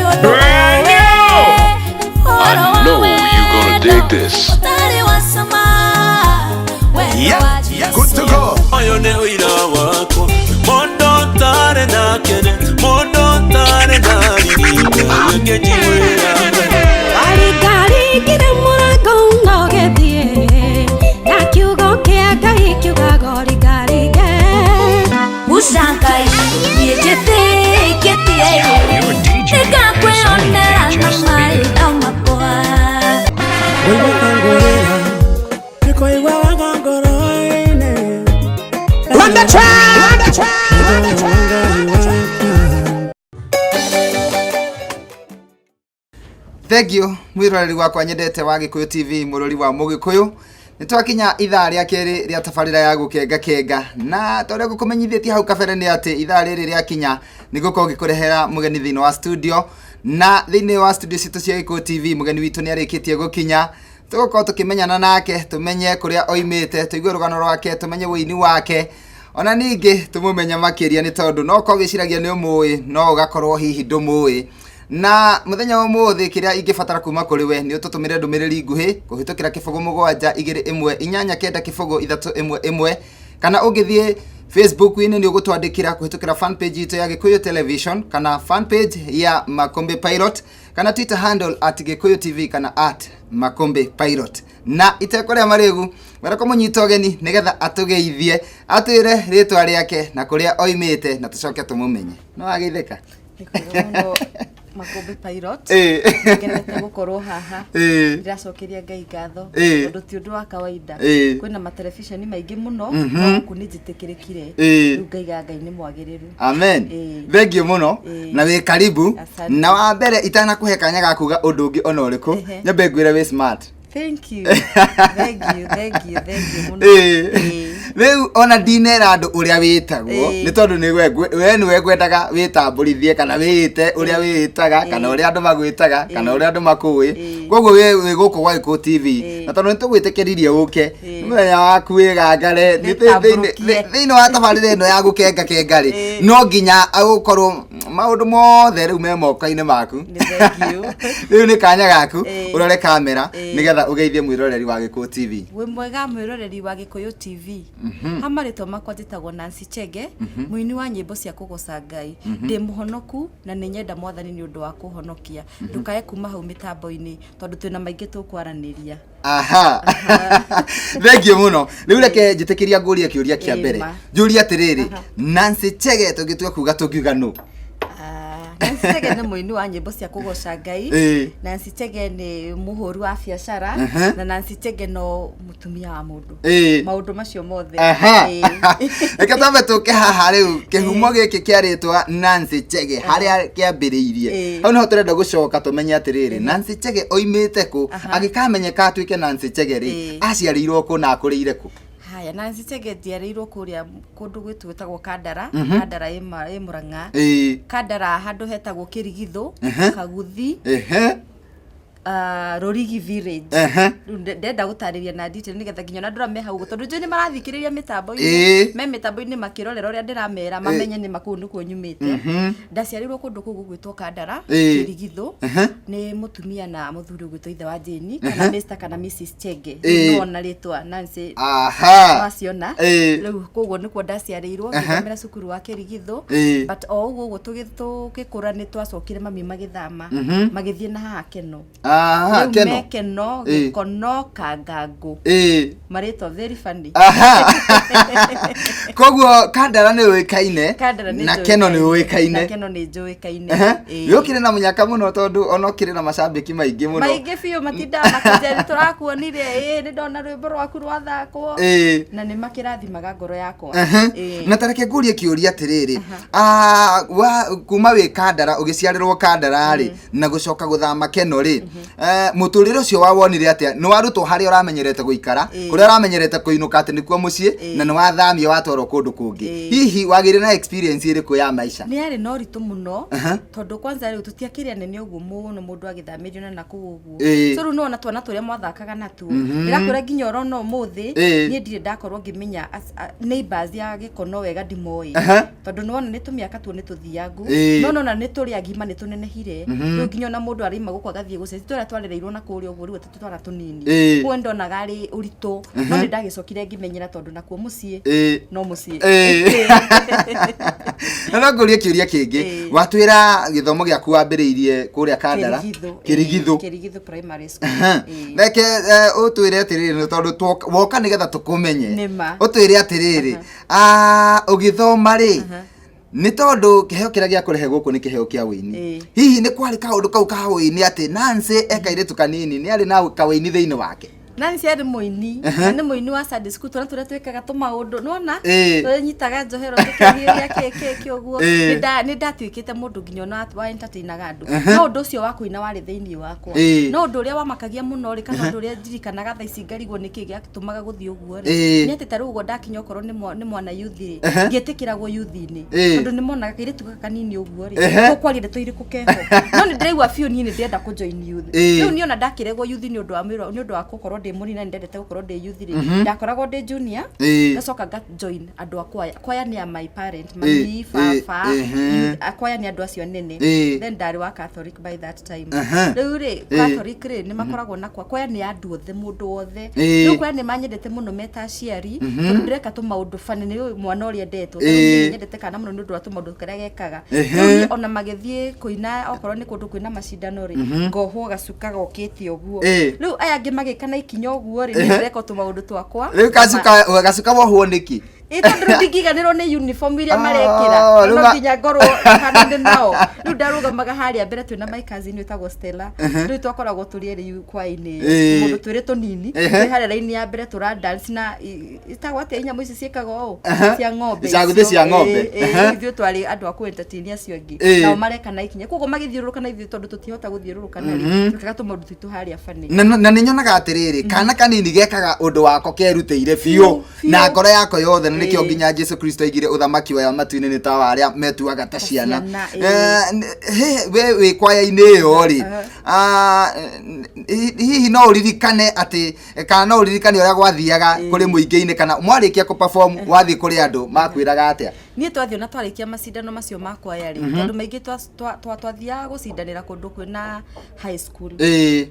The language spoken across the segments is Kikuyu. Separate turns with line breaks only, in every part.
ũndũ
Brand new!
Ũhoro
I
wa
know you gonna
wendo
dig this.
ũtarĩ wa cama, wendo
Yep,
wa Jesũ.
good to go.
Ũyũ nĩ ũira wakwa mũndũ ũtarĩ na kene mũndũ ũtarĩ na riri ngĩnjiguĩra
Waringaringire mũrango na ũgĩthiĩ, na kiugo kĩa Ngai kiugaga ũringaringe.
Guca Ngai, niĩ njĩtĩkĩtie.
Your DJ has
Nĩngakwĩonera na
HS
maitho makwa.
Run the track! Run the track! Run the track!
Thank you mwiroreri wakwa nyendete wa Gikuyu TV murori wa Mugikuyu. Nĩ twakinya ithaa rĩa kerĩ rĩa tabarĩra ya gũkenga kenga, na ta ũrĩa ngũkũmenyithĩtie hau kabere nĩ atĩ ithaa rĩrĩ rĩakinya nĩ gũkorwo ngĩkũrehera mũgeni thĩinĩ wa studio, na thĩinĩ wa studio citũ cia Gikuyu TV mũgeni witũ nĩ arĩkĩtie gũkinya. Tũgũkorwo tũkĩmenyana nake, tũmenye kũrĩa oimĩte, tũigue rũgano rwake, tũmenye wũini wake, ona ningĩ tũmũmenye makĩria, nĩ tondũ no ũkorwo wĩciragia nĩ ũmũĩ no ũgakorwo hihi ndũmũĩ. Na mũthenya wa ũmũthĩ kĩrĩa ingĩbatara kuma kũrĩ we nĩ ũtũtũmĩre ndũmĩrĩri nguhĩ kũhĩtũkĩra 0721890311, kana ũngĩthiĩ Facebook-inĩ nĩ ũgũtwandĩkĩra kũhĩtũkĩra fanpage itũ ya Gĩkũyũ Television kana fanpage ya Makombe Pilot kana Twitter handle @GĩkũyũTV kana @MakombePilot. Na itekũrĩa marĩgu, wera kũmũnyita ũgeni nĩgetha atũgeithie, atwĩre rĩtwa rĩake na kũrĩa oimĩte, na tũcoke tũmũmenye. No ageithĩka.
Nĩ kwega mũno, Makũmbĩ Pilot. Ngenete gũkorwo haha. Ndĩracokeria Ngai ngatho tondũ ti ũndũ wa kawaida. Kwĩna matelebiceni maingĩ mũno, no gũkũ nĩ njĩtĩkĩrĩkire. Rĩu ngaiga Ngai nĩ mwagĩrĩru.
Amen.
Ĩĩ.
Thank you mũno. Na wĩ karibu.
Asante.
Na wa mbere, itanakũhe kanya ga kuga ũndũ ũngĩ ona ũrĩkũ, nyambe ngwĩre wĩ smart.
Thank you, thank you, thank you, thank you mũno.
Rĩu ona ndinera andũ ũrĩa wĩtagwo, nĩ tondũ nĩ we nĩwe ngwendaga wĩtambũrithie kana wĩĩte ũrĩa wĩĩtaga kana ũrĩa andũ magwĩtaga kana ũrĩa andũ makũĩ. Koguo wĩ gũkũ gwa Gĩkũyũ TV, na tondũ nĩ tũgwĩtĩkĩririe ũke, nĩ mũthenya waku wĩgangare nĩ
Nĩtambũrũkie.
Thĩinĩ wa tabarĩra ĩno ya gũkenga kenga rĩ, no nginya agũkorwo maũndũ mothe rĩu me moko-inĩ maku.
Nĩ thank you.
Rĩu nĩ kanya gaku ũrore kamera nĩgetha ũgeithie mwĩroreri wa Gĩkũyũ TV.
Wĩ mwega mwĩroreri wa Gĩkũyũ TV. Ha marĩtwa makwa njĩtagwo Nancy Chege, mũini wa nyĩmbo cia kũgoca Ngai. Ndĩ mũhonoku na nĩ nyenda Mwathani nĩ ũndũ wa kũhonokia. Ndũkae kuma hau mĩtambo-inĩ tondũ twĩna maingĩ tũkwaranĩria.
Aha, thank you mũno. Rĩu reke njĩtĩkĩria ngũrie kĩũria kĩa mbere.
Ma.
Njũrie atĩrĩrĩ, Nancy Chege tũngĩtua kuga tũngiuga nũ?
Ah, Nancy Chege nĩ mũini wa nyĩmbo cia kũgoca Ngai. Nancy Chege nĩ mũhũri wa biacara na Nancy Chege no mũtumia wa mũndũ. Maũndũ macio mothe.
Aha.
Ĩĩ.
Reke twambe tũke haha rĩu kĩhumo gĩkĩ kĩa rĩtwa Nancy Chege harĩa kĩambĩrĩirie. Hau niho tũrenda gũcoka tũmenye atĩrĩrĩ, Nancy Chege oimĩte kũ, agĩkamenyeka atuĩke Nancy Chege rĩ, aciarĩirwo kũ na akũrĩire kũ?
Haya, Nancy Chege njiarĩirwo kũrĩa kũndũ gwitũ gwĩtagwo Kandara. Kandara ĩ Mũrang'a. Kandara handũ hetagwo Kĩrigithũ, Kaguthi, Rũrigi village. Rĩu ndenda gũtarĩria na detail nĩgetha nginya ona andũ arĩa me hau ũguo, tondũ njũĩ nĩ marathikĩrĩria mĩtambo-inĩ, me mĩtambo-inĩ makĩrorera ũrĩa ndĩramera, mamenye nĩ ma kũu nĩkuo nyumĩte. Ndaciarĩirwo kũndũ kũu gũgwĩtwo Kandara, Kĩrigithũ, nĩ mũtumia na mũthuri ũgwĩtwo ithe wa Jane kana Mr kana Mrs Chege. Nĩwona rĩtwa Nancy waciona. Rĩu koguo nĩkuo ndaciarĩirwo, ngĩthomera cukuru wa Kĩrigithũ. But o ũguo ũguo tũgĩkũra nĩ twacokire mami magĩthama, magĩthiĩ na haha Keno. Rĩu
Keno.
Me Keno, Gĩkono, Kangangũ. Marĩtwa very funny.
Aha, koguo Kandara nĩ ũĩkaine.
Kandara nĩ
Na Keno nĩ
njũĩkaine. Na
ũĩkaine.
Keno nĩ njũĩkaine.
Nĩ ũkĩrĩ na mũnyaka mũno tondũ ona ũkĩrĩ na macambĩki maingĩ mũno.
Maingĩ biũ, matindaga makĩnjĩra, "Tũrakuonire, ĩĩ nĩ ndona rwĩmbo rwaku rwathakwo." Na nĩ makĩrathimaga ngoro yakwa.
Na tareke ngũrie kĩũria atĩrĩrĩ, kuma wĩ Kandara, ũgĩciarĩrwo Kandara rĩ, na gũcoka gũthama Keno rĩ. Mũtũrĩre ũcio wa wonire atĩa? Nĩ warutwo harĩa ũramenyerete gũikara, kũrĩa ũramenyerete kũinũka atĩ nĩkuo mũciĩ, na nĩ wathamio watwarwo kũndũ kũngĩ. Hihi wagĩire na experience ĩrĩkũ ya maica?
Nĩ yarĩ na ũritũ mũno, tondũ kwanza rĩu tũtiakĩrĩ anene ũguo mũno mũndũ agĩthamĩrio na nakũu ũguo. So rĩu nĩwona twana tũrĩa mwathakaga natuo, ndĩrakwĩra nginya ũrona ũmũthĩ, niĩ ndirĩ ndakorwo ngĩmenya neighbors ya Gĩkono wega, ndimoĩ, tondũ nĩwona nĩ tũmĩaka tuo nĩ tũthiangu, no nona nĩ tũrĩ agima, nĩ tũnenehire rĩu, nginya ona mũndũ araima gũkũ agathiĩ gũcenjia tũrĩa twarereirwo na kũrĩa ũguo, rĩu atĩ twana tũnini. Koguo nĩ ndonaga arĩ ũritũ, no nĩ ndagĩcokire ngĩmenyera, tondũ nakuo mũciĩ no mũciĩ.
Na no ngũrie kĩũria kĩngĩ? Watwĩra gĩthomo gĩaku wambĩrĩirie kũrĩa Kandara.
Kĩrigithũ.
Kĩrigithũ.
Kĩrigithũ Primary School.
Reke ũtwĩre atĩrĩrĩ, nĩ tondũ woka nĩgetha tũkũmenye.
Nĩma.
Ũtwĩre atĩrĩrĩ, ũgĩthoma rĩ, nĩ tondũ kĩheo kĩrĩa gĩa kũrehe gũkũ nĩ kĩheo kĩa wĩini, hihi nĩ kwarĩ kaũndũ kau ka wĩini atĩ Nancy e kairĩtu kanini nĩ arĩ na kawĩini thĩinĩ wake?
Nancy arĩ mũini, na nĩ mũini wa Sunday school, twana tũrĩa twĩkaga tũmaũndũ nĩwona, tũnyitaga njohero tũkĩhiũria kĩ ũguo. Nĩ ndatuĩkĩte mũndũ nginya ona wa entertainaga andũ, no ũndũ ũcio wa kũina warĩ thĩinĩ wakwa. No ũndũ ũrĩa wamakagia mũno rĩ, kana ũndũ ũrĩa ndirikanaga thaa ici ngarigwo nĩkĩ gĩatũmaga gũthiĩ ũguo rĩ, nĩ atĩ ta rĩu ũguo ndakinya okorwo nĩ mwana youth rĩ, ngĩtĩkĩragwo youth-inĩ, tondũ nĩ monaga kairĩtu gaka kanini ũguo rĩ, tũkwaria ndeto irĩkũ keho, no nĩ ndĩraigua biũ niĩ nĩ ndĩrenda kũjoin youth. Rĩu niĩ ona ndakĩregwo youth nĩ ũndũ wa mĩro, nĩ ũndũ wa gũkorwo ndĩ mũnini na nĩ ndendete gũkorwo ndĩ youth rĩ, ndakoragwo ndĩ junior, ngacoka nga join andũ a kwaya. Kwaya nĩ ya my parent, mami, baba. Kwaya nĩ andũ acio anene. Then ndarĩ wa Catholic by that time. Rĩu rĩ, Catholic rĩ, nĩ makoragwo na kwa kwaya nĩ ya andũ othe, mũndũ wothe. Rĩu kwaya nĩ manyendete mũno meta aciari, tondũ ndĩreka tũmaũndũ funny, nĩ mwana ũrĩa endetwo, tondũ niĩ nyendete kana mũno nĩ ũndũ wa tũmaũndũ karĩa gekaga. Rĩu niĩ ona magĩthiĩ kũina, okorwo nĩ kũndũ kwĩna macindano rĩ, ngohwo gacuka gokĩte ũguo. Rĩu aya angĩ magĩka na ikinya ũguo rĩ, niĩ ndĩreka tũmaũndũ twakwa.
Rĩu gacuka wohwo nĩkĩ?
Ĩ, tondũ rĩu ndingĩiganĩrwo nĩ uniform iria marekĩra.
Rĩu
no nginya ngorwo hanene nao. Rĩu ndarũgamaga harĩa mbere twĩna my cousin wĩtagwo Stella. Rĩu twakoragwo tũrĩ erĩ kwainĩ, mũndũ twĩrĩ tũnini, twĩ harĩa raini ya mbere tũra dance na ĩtagwo atĩa inyamũ ici ciĩkaga ũũ cia ng'ombe
Icagũthi
icio?
Cia ng'ombe.
Ithuĩ twarĩ andũ a kũ entertain acio angĩ, nao mareka na ikinya, koguo magĩthiũrũrũka na ithuĩ, tondũ tũtihota gũthiũrũrũka na rĩ, twĩkaga tũmaũndũ twitũ harĩa bani.
Na nĩ nyonaga atĩrĩrĩ, kana kanini gekaga ũndũ wako kerutĩire biũ
Biũ.
Na ngoro yako yothe, na nĩkĩo nginya Jesu Kristo aigire ũthamaki wa matu-inĩ nĩ ta wa arĩa metuaga ta ciana.
Ciana.
He, we wĩ kwaya-inĩ ĩyo rĩ, hihi no ũririkane atĩ kana no ũririkane ũrĩa gwathiaga kũrĩ mũingĩ-inĩ, kana mwarĩkia kũ perform wathiĩ kũrĩ andũ makwĩraga atĩa?
Niĩ twathiĩ na twarĩkia macindano macio ma kwaya rĩ, tondũ maingĩ twathiaga gũcindanĩra kũndũ kwĩna high school,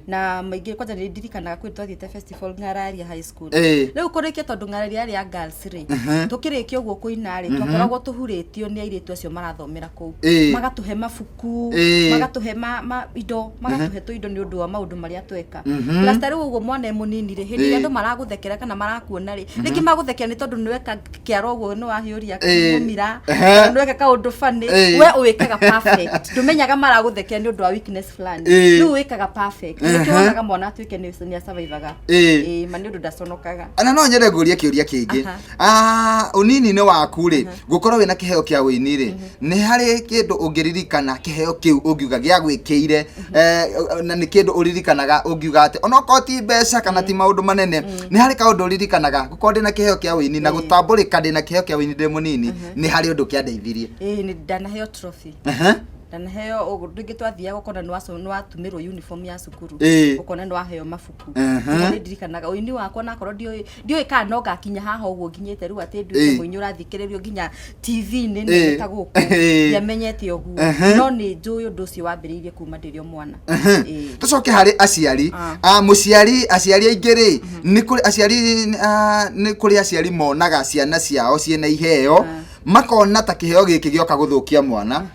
na maingĩ kwanja nĩ ndirikanaga kwĩ twathiĩte festival Ng'araria High School. Rĩu kũrĩkia, tondũ Ng'araria yarĩ ya girls rĩ, tũkĩrĩkia ũguo kũina rĩ, twakoragwo tũhurĩtio nĩ airĩtu acio marathomera kũu, magatũhe mabuku, magatũhe ma indo, magatũhe tũindo nĩ ũndũ wa maũndũ marĩa tweka. Plus ta rĩu ũguo mwana e mũnini rĩ, hĩndĩ ĩrĩa andũ maragũthekera kana marakuona rĩ, rĩngĩ magũthekera nĩ tondũ nĩweka kĩara ũguo, nĩ wahiũria mũmira, kana nĩweka kaũndũ funny, we ũwĩkaga perfect, ndũmenyaga maragũthekera nĩ ũndũ wa weakness fulani. Rĩu wĩkaga perfect, nĩkĩo wonaga mwana atuĩke nĩ asurvivaga. Ma nĩ ũndũ ndaconokaga.
Na no nyende ngũrie kĩũria kĩngĩ. Ũnini-inĩ waku rĩ, gũkorwo wĩna kĩheo kĩa ũini rĩ, nĩ harĩ kĩndũ ũngĩririkana kĩheo kĩu ũngiuga gĩagwĩkĩire, na nĩ kĩndũ ũririkanaga ũngiuga atĩ onokorwo ti mbeca kana ti maũndũ manene, nĩ harĩ kaũndũ ũririkanaga, gũkorwo ndĩna kĩheo kĩa ũini na gũtambũrĩka ndĩna kĩheo kĩa ũini ndĩ mũnini, nĩ harĩ ũndũ kĩandeithirie?
Ĩĩ, nĩ ndanaheo trophy. Ndanaheo ũguo rĩngĩ twathiaga ũkona nĩ watumĩrwo uniform ya cukuru, ũkona nĩ waheo mabuku. Ũguo nĩ ndirikanaga ũini wakwa, nakorwo ndiũĩ kana no ngakinya haha ũguo nginyĩte rĩu atĩ nduĩke mũini ũrathikĩrĩrio nginya TV-inĩ nene ta gũkũ. Ndiamenyete ũguo, no nĩ njũĩ ũndũ ũcio wambĩrĩirie kuma ndĩrĩ o mwana.
Tũcoke harĩ aciari. Mũciari, aciari aingĩ rĩ, nĩ kũrĩ aciari, nĩ kũrĩ aciari monaga ciana ciao ciĩna iheo, makona ta kĩheo gĩkĩ gĩoka gũthũkia mwana,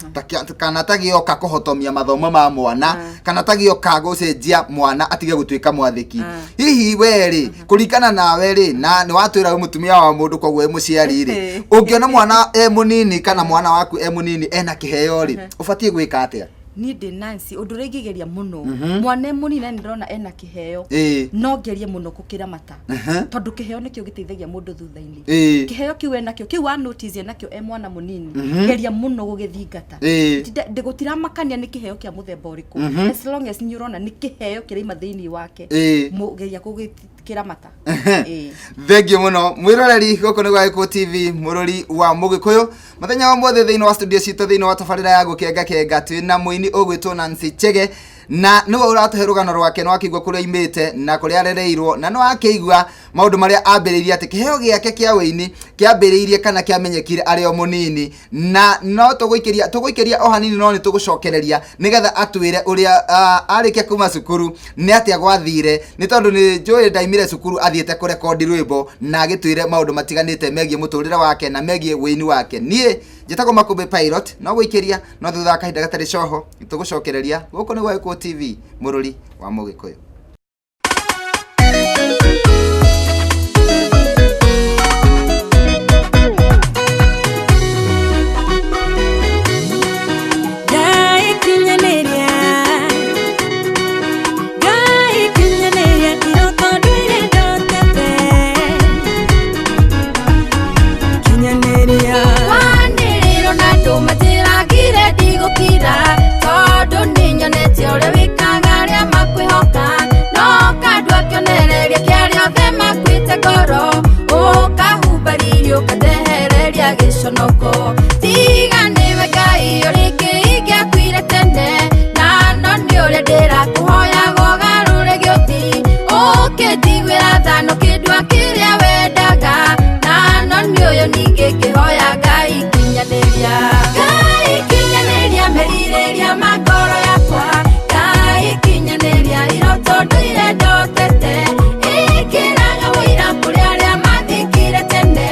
kana ta gĩoka kũhotomia mathomo ma mwana, kana ta gĩoka gũcenjia mwana atige gũtuĩka mwathĩki. Hihi we rĩ, kũringana nawe rĩ, na nĩ watwĩra wĩ mũtumia wa mũndũ, koguo wĩ mũciari rĩ, ũngĩona mwana e mũnini kana mwana waku e mũnini ena kĩheo rĩ, ũbatiĩ gwĩka atĩa?
Niĩ ndĩ Nancy, ũndũ ũrĩa ingĩgeria mũno, mwana e mũnini na nĩ ndĩrona ena kĩheo, no ngerie mũno gũkĩramata, tondũ kĩheo nĩkĩo gĩteithagia mũndũ thutha-inĩ. Kĩheo kĩu enakĩo, kĩu wa notice enakĩo e mwana mũnini, geria mũno gũgĩthingata. Gũtiramakania nĩ kĩheo kĩa mũthemba ũrĩkũ, as long as nĩ ũrona nĩ kĩheo kĩraima thĩinĩ wake, geria gũgĩkĩramata.
Thengiũ mũno mwĩroreri, gũkũ nĩ gwa Gĩkũyũ TV, mũrũri wa mũgĩkũyũ. Mũthenya wa ũmũthĩ thĩinĩ wa studio citũ, thĩinĩ wa tabarĩra ya gũkenga kenga, twĩna mũini ũgwĩtwo Nancy Chege, na nĩwe ũratũhe rũgano rwake. Nĩ wakĩigua kũrĩa aimĩte na kũrĩa arereirwo, na nĩ wakĩigua maũndũ marĩa ambĩrĩirie, atĩ kĩheo gĩake kĩa wĩini kĩambĩrĩirie kana kĩamenyekire arĩ o mũnini. Na no tũgũikĩria o hanini, no nĩ tũgũcokereria nĩgetha atwĩre ũrĩa arĩkia kuma cukuru nĩ atĩa gwathire, nĩ tondũ nĩ njũĩ ndaimire cukuru athiĩte kũrekondi rwĩmbo, na agĩtwĩre maũndũ matiganĩte megiĩ mũtũrĩre wake na megiĩ wĩini wake. Niĩ njĩtagwo Makũmbĩ Pilot, no gũikĩria no thutha wa kahinda gatarĩ coho tũgũcokereria. Gũkũ nĩ gwa Gĩkũyũ TV, mũrũri wa mũgĩkũyũ.
Ngai kinyanĩria, Ngai kinyanĩria iroto ndũire ndotete, kinyanĩria.
Kwanĩrĩrwo na andũ manjĩragire ndigũkira, tondũ nĩnyonete ũrĩa wĩkaga arĩa makwĩhoka. No kandũ akĩonereria kĩa arĩa othe makuĩte ngoro, ũkahumba riri, ũkandehereria gĩconoko. Tiga nĩwe Ngai, ũrĩngĩ ingĩakuire tene, na no nĩ ũrĩa ndĩrakũhoyaga ũgarũre gĩũthi, ũkĩnjiguĩra thano kĩndũ kĩrĩa wendaga, na no nĩ ũyũ ningĩ ngĩhoya. Ngai kinyanĩria, Ngai kinyanĩria merirĩria ma ngoro yakwa. Ngai kinyanĩria iroto ndũire ndotete, ĩkĩraga ũira kũrĩ arĩa mathikire tene,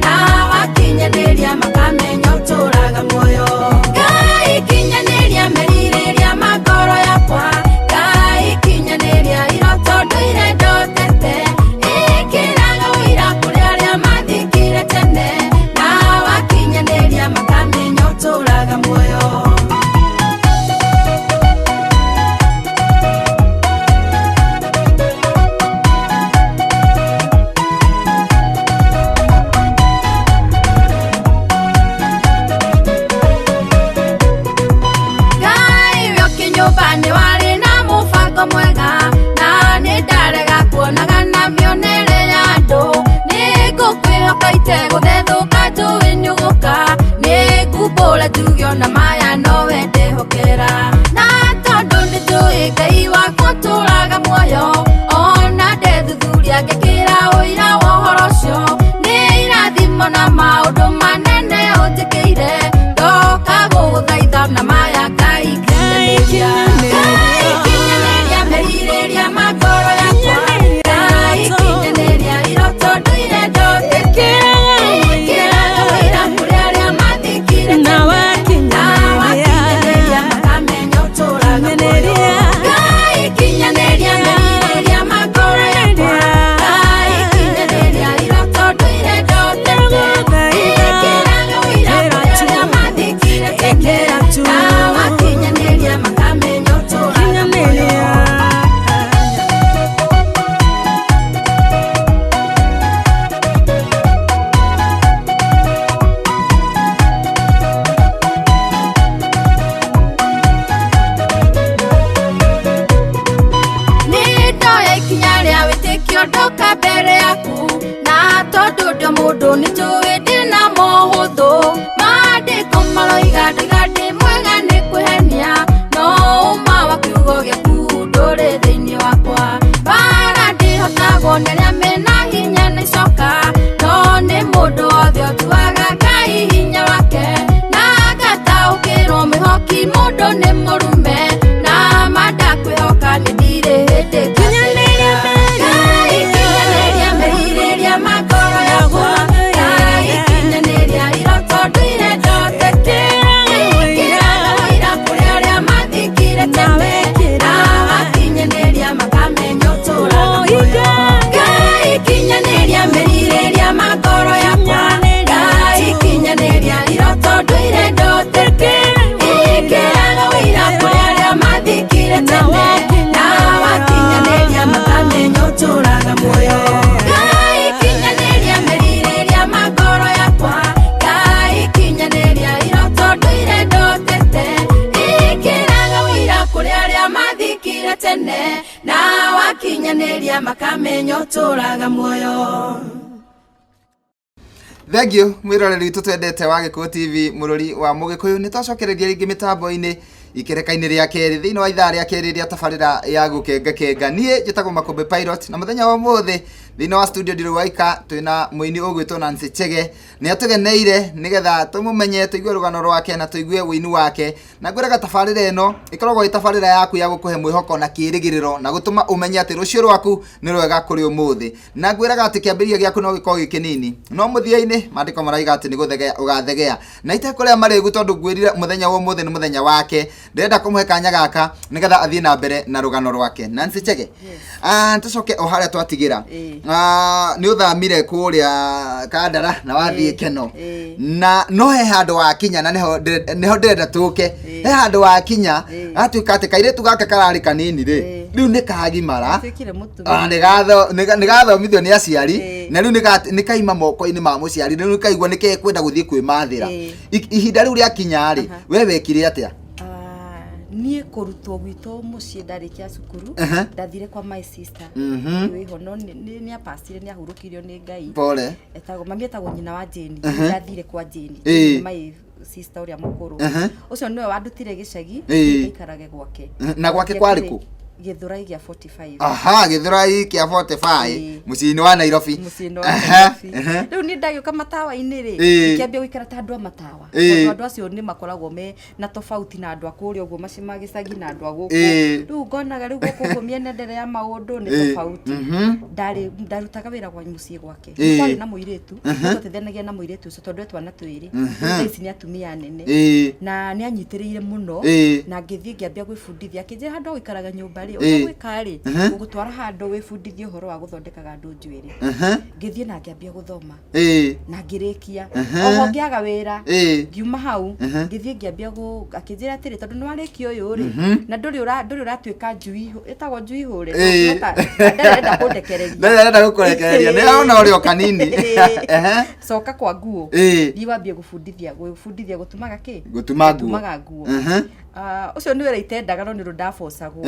na wakinyanĩria makamenya ũtũraga muoyo. Ngai kinyanĩria merirĩria ma ngoro yakwa. Ngai kinyanĩria iroto ndũire ndotete, ĩkĩraga ũira kũrĩ arĩa mathikire tene, na wakinyanĩria makamenya ũtũraga muoyo. Ngai we ũkĩnyũmba nĩ warĩ na mũbango mwega, na nĩ ndarega kuonaga na mĩonere ya andũ. Nĩ ngũkwĩhoka itegũthethũka, njũĩ nĩ ũgũka, nĩ ngumbũra njuge ona maya nowe ndehokera. Na tondũ nĩ njũĩ Ngai wakwa ũtũraga muoyo, ona ndethuthuria ngĩkĩra ũira wa ũhoro ũcio, nĩ irathimo na maũndũ manene ũnjĩkĩire, ndoka gũgũthaitha na maya. Ngai kinyanĩria, Ngai kinyanĩria merirĩria ma ngoro yakwa. Ngai kinyanĩria iroto ndũire ndotete, ĩkĩraga ũira kũrĩ arĩa mathikire
na
tene, Nĩgetha makamenya ũtũraga muoyo.
Thank you mwiroreri witũ twendete wa Gĩkũyũ TV, mũrũri wa Mũgĩkũyũ. Nĩ twacokereria rĩngĩ mĩtambo-inĩ ikereka-inĩ rĩa kerĩ thĩinĩ wa ithaa rĩa kerĩ rĩa tabarĩra ya gũkengakenga. Niĩ njĩtagwo Makũmbĩ Pilot, na mũthenya wa ũmũthĩ thĩinĩ wa studio ndirĩ waika, twĩna mũini ũgwĩtwo Nancy Chege. Nĩ atũgeneire nĩgetha tũmũmenye, tũigue rũgano rwake na tũigue ũini wake. Na ngwĩraga tabarĩra ĩno ĩkoragwo ĩ tabarĩra yaku ya gũkũhe mwĩhoko na kĩĩrĩgĩrĩro na gũtũma ũmenye atĩ rũciũ rwaku nĩ rwega kũrĩ ũmũthĩ. Na ngwĩraga atĩ kĩambĩrĩria gĩaku no gĩkorwo gĩ kĩnini, no mũthia-inĩ maandĩko maraiga atĩ nĩ gũthegea ũgathegea. Na itekũrĩa marĩgu, tondũ ngwĩrire mũthenya wa ũmũthĩ nĩ mũthenya wake, ndĩrenda kũmũhe kanya gaka nĩgetha athiĩ na mbere na rũgano rwake. Nancy Chege, tũcoke o harĩa twatigĩra. Nĩ ũthamire kũrĩa Kandara na wathiĩ Keno, na no he handũ wakinya, na nĩho ndĩrenda tũke. He handũ wakinya gatuĩka atĩ kairĩtu gaka kararĩ kanini rĩ, rĩu nĩ kagimara.
Gatuĩkire mũtumia.
Nĩ gathomithio nĩ aciari, na rĩu nĩ kaima moko-inĩ ma mũciari, rĩu nĩ kaigua nĩ kekwenda gũthiĩ kwĩmathĩra. Ihinda rĩu rĩakinya rĩ, we wekire atĩa?
Niĩ kũrutwo gwitũ mũciĩ ndarĩkia cukuru, ndathire kwa my sister wĩho, no nĩ apacire, nĩ ahurũkirio nĩ Ngai.
Pole.
Etagwo mami, etagwo nyina wa Jane. Ndathire kwa Jane, my sister ũrĩa mũkũrũ. Ũcio nĩwe wandutire gĩcagi ngaikarage gwake.
Na gwake kwarĩ kũ?
Gĩthũrai gĩa 45.
Aha, Gĩthũrai kĩa 45. Mũciĩ-inĩ wa Nairobi.
Mũciĩ-inĩ wa Nairobi. Rĩu niĩ ndagĩũka matawa-inĩ rĩ, ngĩambia gũikara ta andũ a matawa, tondũ andũ acio nĩ makoragwo me na tofauti na andũ a kũrĩa ũguo ma gĩcagi na andũ a gũkũ. Rĩu ngonaga rĩu gũkũ ũguo mĩenendere ya maũndũ nĩ tofauti. Ndarutaga wĩra gwa mũciĩ gwake. Kwarĩ na mũirĩtu, twateithanagia na mũirĩtu ũcio tondũ e twana twĩrĩ. Thaa ici nĩ atumia anene. Na nĩ anyitĩrĩire mũno, na ngĩthiĩ ngĩambia gwĩbundithia. Akĩnjĩra handũ ha gũikaraga nyũmba rĩ, ũrĩa gwĩka rĩ, gũgũtwara handũ wĩbundithie ũhoro wa gũthondekaga andũ njuĩrĩ. Ngĩthiĩ na ngĩambia gũthoma na ngĩrĩkia. Oho ngĩaga wĩra, ngiuma hau ngĩthiĩ ngĩambia akĩnjĩra atĩrĩ, tondũ nĩ warĩkia ũyũ rĩ, na ndũrĩ ũratuĩka njui, ĩtagwo njui hũre, ndarenda kũndekereria.
Ndarĩ arenda gũkũrekereria, nĩ arona ũrĩ o kanini.
Coka kwa nguo, thiĩ wambie gwĩbundithia gũtumaga kĩ?
Gũtuma nguo.
Gũtumaga nguo. Ũcio nĩ wĩra itendaga, no nĩ ũndũ ndabocagwo.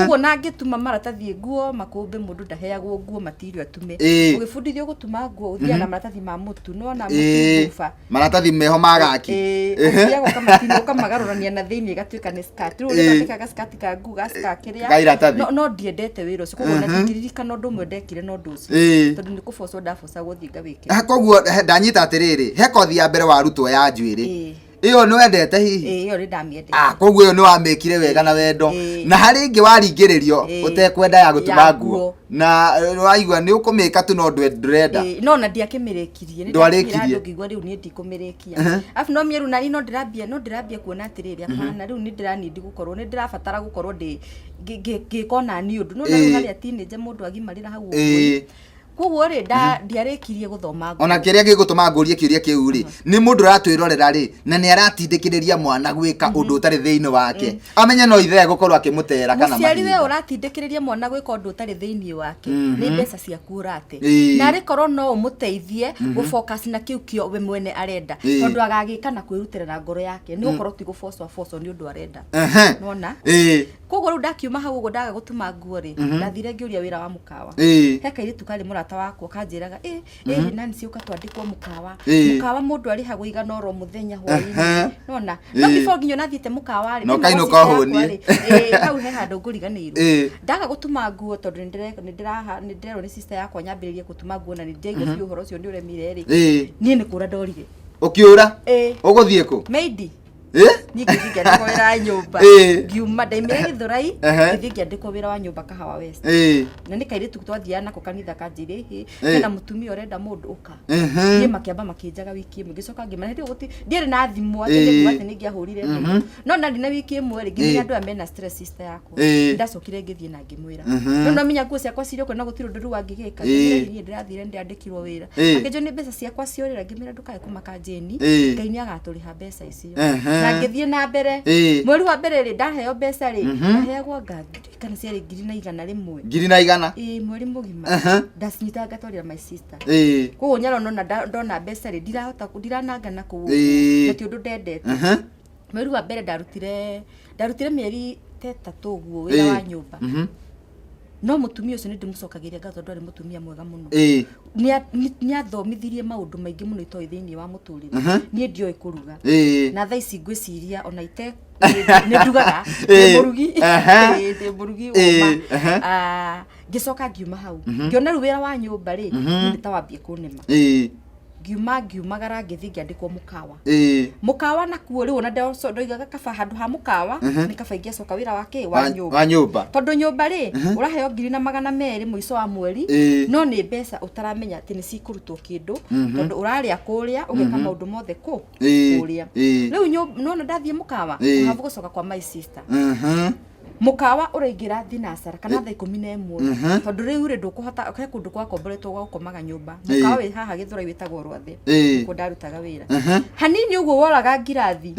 Koguo na ngĩtuma maratathi nguo makũmbĩ, mũndũ ndaheagwo nguo matirio atume. Ũgĩbundithio gũtuma nguo, ũthiaga na maratathi ma mũtu, nĩwona mũtu buba.
Maratathi meho ma gaki.
Ũthiaga ũkamatinia, ũkamagarũrania na thĩinĩ ĩgatuĩka nĩ skirt. Rĩu ũrĩthondekaga skirt ka nguo ga skirt kĩrĩa.
Ga iratathi.
No ndiendete wĩra ũcio, koguo na ndingĩririkana ũndũ ũmwe ndekire na ũndũ ũcio, tondũ nĩ kũbocwo ndabocagwo thiĩ ngawĩke.
Koguo ndanyita atĩrĩrĩ, he kothi ya mbere warutwo ya njuĩrĩ. Ĩyo nĩ wendete hihi?
Ĩĩ, ĩyo nĩ ndamĩendete.
Koguo ĩyo nĩ wamĩkire wega na wendo. Na harĩ ĩngĩ waringĩrĩrio ũtekwenda ya gũtuma
Ya
nguo.
nguo.
Na waigua nĩ ũkũmĩka tu no ndũrenda.
Ĩĩ, no na ndiakĩmĩrĩkirie. Nĩ
Ndwarĩkirie.
ndakinyire handũ ngĩigua rĩu niĩ ndikũmĩrĩkia. Arabu no mĩeru nani no ndĩrambia kuona atĩrĩrĩ, hapana, rĩu nĩ ndĩranindi gũkorwo nĩ ndĩrabatara gũkorwo ndĩ ngĩka ona niĩ ũndũ no na rĩu harĩa teenager mũndũ agimarĩra hau ũguo. Koguo rĩ, ndiarĩkirie gũthoma nguo.
Ona kĩrĩa gĩgũtũma ngũrie kĩũria kĩu rĩ, nĩ mũndũ ũratwĩrorera rĩ, na nĩ aratindĩkĩrĩria mwana gwĩka ũndũ ũtarĩ thĩinĩ wake, amenye no ithe egũkorwo akĩmũtera kana
Mũciari we
mahinda.
ũratindĩkĩrĩria mwana gwĩka ũndũ ũtarĩ thĩinĩ wake, nĩ mbeca ciaku ũrate. Na arĩkorwo no ũmũteithie gũfocus na kĩu kĩo we mwene arenda, tondũ agagĩka na kwĩrutĩra na ngoro yake, nĩ gũkorwo ti gũbocwo abocwo nĩ ũndũ arenda. Nona koguo rĩu ndakiuma hau ũguo, ndaga gũtuma nguo rĩ, ndathire ngĩũria wĩra wa mũkawa. He kairĩtu karĩ mũrata wakwa kanjĩraga, ĩ ĩ Nancy, ũka twandĩkwo mũkawa. Mũkawa mũndũ arĩhagwo igana oro mũthenya hwaĩ-inĩ. Nona no before nginya nathiĩte mũkawa rĩ,
No
thĩinĩ wa
kainũka
sister yakwa
ũhũnie.
rĩ, hau he handũ ngũriganĩirwo. Ndaga gũtuma nguo tondũ nĩ ndĩrerwo nĩ sister yakwa nyambĩrĩrie gũtuma nguo, na nĩ ndĩraigua biũ ũhoro ũcio nĩ ũremire rĩ, niĩ nĩ kũra ndorire.
Ũkĩũra?
Ĩĩ.
Ũgũthiĩ kũ?
Maidi. Niĩ ngĩthiĩ ngĩandĩkwo wĩra wa nyũmba. Ngiuma ndaimire Gĩthũrai, ngĩthiĩ ngĩandĩkwo wĩra wa nyũmba Kahawa West. Na nĩ kairĩtu twathiaga nako kanitha kanjĩra, ĩhĩ, hena mũtumia ũrenda mũndũ, ũka. Niĩ makĩamba makĩnjaga wiki ĩmwe, ngĩcoka ngĩmera hĩndĩ ĩyo ndiarĩ na thimũ atĩ nĩkuga atĩ nĩ ingĩahũrire thimũ, no ndarĩ na wiki ĩmwe rĩ, ngĩmenya andũ aya mena stress, sister yakwa. Ndacokire ngĩthiĩ na ngĩmwĩra, no nomenya nguo ciakwa cirĩ ũkũ na gũtirĩ ũndũ rĩu angĩgĩka. Ngĩmwĩra niĩ ndĩrathire ndĩandĩkirwo wĩra. Akĩnjũria nĩ mbeca ciakwa ciorĩra, ngĩmwĩra ndũkae kũmaka Jane, Ngai nĩ agatũrĩha mbeca icio. Na ngĩthiĩ na mbere. Mweri wa mbere rĩ, ndaheo mbeca rĩ, ndaheagwo anga kana ciarĩ 1,100.
1,100.
Ĩĩ, mweri mũgima. Ndacinyitaga ngatwarĩra my sister. Koguo nyaro nona ndona mbeca rĩ, ndirahota ndirananga na kũu ũguo. Na ti ũndũ ndendete. Mweri wa mbere ndarutire mĩeri ta 3 ũguo wĩra wa nyũmba. No mũtumia ũcio nĩ ndĩmũcokagĩria ngatho tondũ arĩ mũtumia mwega mũno.
Ĩĩ.
Nĩathomithirie maũndũ maingĩ mũno itoĩ thĩinĩ wa mũtũrĩre. Niĩ ndioĩ kũruga. Na thaa ici ngwĩciria ona ite nĩ ndugaga, ndĩ mũrugi. Ĩĩ, ndĩ mũrugi ũma. Ah, ngĩcoka ngiuma hau, ngĩona rĩu wĩra wa nyũmba rĩ, niĩ nĩ ta wambie kũnĩma. Ngiuma, ngiumagara, ngĩthiĩ ngĩandĩkwo mũkawa. Mũkawa nakuo rĩu ona ndoigaga kaba handũ ha mũkawa nĩ kaba ingĩacoka wĩra wa kĩ wa nyũmba.
Wa nyũmba.
Tondũ nyũmba rĩ, ũraheo 1,200 mũico wa mweri, no nĩ mbeca ũtaramenya atĩ nĩ cikũrutwo kĩndũ, tondũ ũrarĩa kũrĩa, ũgeka maũndũ mothe kũ kũrĩa. Rĩu nona ndathiĩ mũkawa, habu gũcoka kwa my sister. Mũkawa ũraingĩra thinacara kana thaa 11, tondũ rĩu rĩ ndũkũhota, he kũndũ gwakomboretwo gwa gũkomaga nyũmba. Mũkawa wĩ haha Gĩthũrai wĩtagwo Rwathe. Kuo ndarutaga wĩra. Hanini ũguo woraga ngirathi,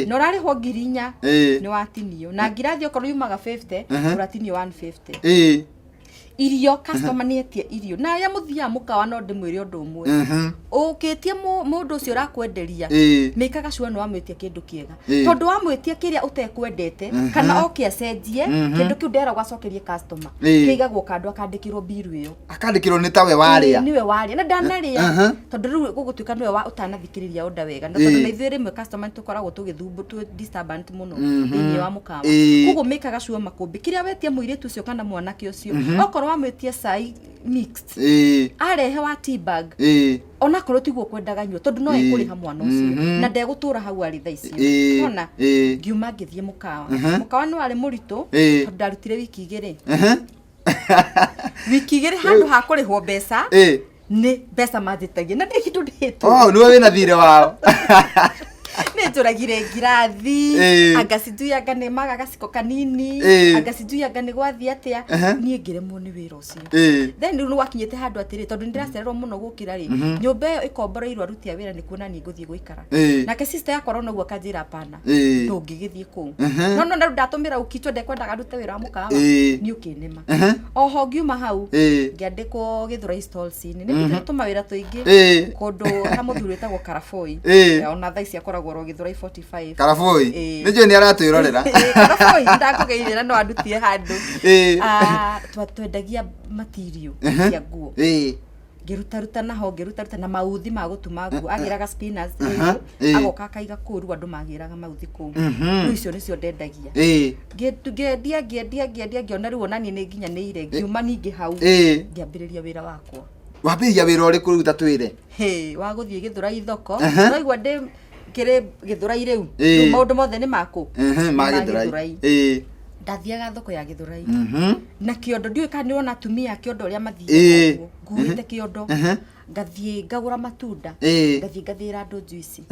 na ũrarĩhwo 4,000, nĩ watinio. Na ngirathi okorwo yumaga 50, ũratinio 150. Irio, customer nĩ etie irio. Na arĩa mũthiaga mũkawa no ndĩmwĩre ũndũ ũmwe. Ũkĩtie mũndũ ũcio ũrakwenderia, mĩkaga sure nĩ wamwĩtia kĩndũ kĩega. Tondũ wamwĩtia kĩrĩa ũtekwendete, kana oke acenjie, kĩndũ kĩu nderagwo acokerie customer. Kĩigagwo kando akandĩkĩrwo bill ĩyo.
Akandĩkĩrwo nĩ tawe warĩa.
Ĩĩ, nĩwe warĩa. Na ndanarĩa. Tondũ rĩu gũgũtuĩka nĩwe ũtanathikĩrĩria order wega. Na tondũ na ithuĩ rĩmwe customer nĩ tũkoragwo tũgĩthumbu, twĩ disturbant mũno thĩinĩ wa mũkawa. Koguo mĩkaga sure makũmbĩ. Kĩrĩa wetia mũirĩtu ũcio kana mwanake ũcio, okorwo wamwĩtia cai mixed, arehe wa tea bag, onakorwo tiguo kwendaga nyua, tondũ no ekũrĩha mwana ũcio, na ndegũtũra hau arĩ thaa icio. Ona ngiuma ngĩthiĩ mũkawa. Mũkawa nĩ warĩ mũritũ, tondũ ndarutire wiki igĩrĩ. Wiki igĩrĩ handũ ha kũrĩhwo mbeca, nĩ mbeca manjĩtagia na ndĩ kĩndũ ndĩhĩtwo.
Oh, nĩwe wĩna thirĩ wao.
Nĩ njũragire ngirathi, anga sijui anga nĩ maga gaciko kanini, anga sijui anga nĩ gwathiĩ atĩa, niĩ ngĩremwo nĩ wĩra ũcio. Then rĩu nĩ gwakinyĩte handũ atĩrĩ, tondũ nĩ ndĩracererwo mũno gũkĩra rĩ, nyũmba ĩyo ĩkomboreirwo aruti a wĩra nĩ kuona niĩ ngũthiĩ gũikara. Nake sister yakwa arona ũguo akanjĩra hapana, ndũngĩgĩthiĩ kũu. No no rĩu ndatũmĩra ũkitwo ndekwendaga ndute wĩra wa mũkawa, niĩ ũkĩnĩma. Oho ngiuma hau, ngĩandĩkwo Gĩthũrai stalls-inĩ. Nĩ ndutĩte tũmawĩra tũingĩ, kũndũ ha mũthuri wĩtagwo Karaboi. Ona thaa ici akoragwo oro Gĩthũrai 45.
Karaboi. Nĩ njũĩ nĩ aratwĩrorera.
Karaboi, ndakũgeithia na no andutie handũ. Twendagia material cia nguo. Ngĩrutaruta naho, ngĩrutaruta na mauthi ma gũtuma nguo. Agĩraga spinners rĩu, agoka akaiga kũu, rĩu andũ magĩraga mauthi kũu. Rĩu icio nĩcio ndendagia. Ngĩendia, ngĩendia, ngĩendia, ngĩona rĩu ona niĩ nĩ nginyanĩire, ngiuma ningĩ hau, ngĩambĩrĩria wĩra wakwa.
Wambĩrĩria wĩra ũrĩkũ rĩu ta twĩre?
Hĩ, wa gũthiĩ Gĩthũrai thoko. Ũraigua ndĩ kĩrĩ Gĩthũrai rĩu. Rĩu maũndũ mothe nĩ makũ? Nĩ
Ma
ma
Gĩthũrai.
Gĩthũrai. Ndathiaga thoko ya Gĩthũrai. Na kĩondo, ndiũĩ kana nĩ ũrona atumia a kĩondo ũrĩa mathiaga ũguo. Nguĩte kĩondo. Ngathiĩ ngagũra matunda. Ngathiĩ ngathĩra andũ juice.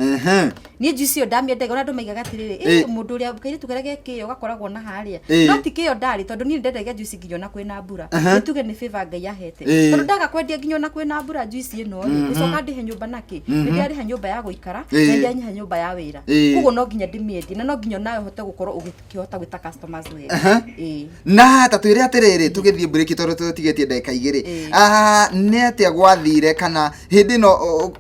Niĩ juice ĩyo ndamĩendagia, ona andũ maigaga atĩrĩrĩ, mũndũ ũrĩa kairĩtu karĩa ge kĩo gakoragwo na harĩa. No ti kĩo ndarĩ, tondũ niĩ ndendagia juice nginya ona kwĩna mbura. Nĩ tuge nĩ favor Ngai ahete. Tondũ ndaga kwendia nginya ona kwĩna mbura juice ĩno rĩ, ngũcoka ndĩhe nyũmba nakĩ? Nĩ ndĩrarĩha nyũmba ya gũikara, na nĩ ndĩrarĩha nyũmba ya wĩra. Koguo no nginya ndĩmĩendie, na no nginya onawe ũhote gũkorwo ũgĩkĩhota gwĩta customers wega.
Na ta twĩre atĩrĩrĩ, tũgĩthiĩ break tondũ tũtigĩtie ndagĩka igĩrĩ. Nĩ atĩa gwathire, kana hĩndĩ ĩno,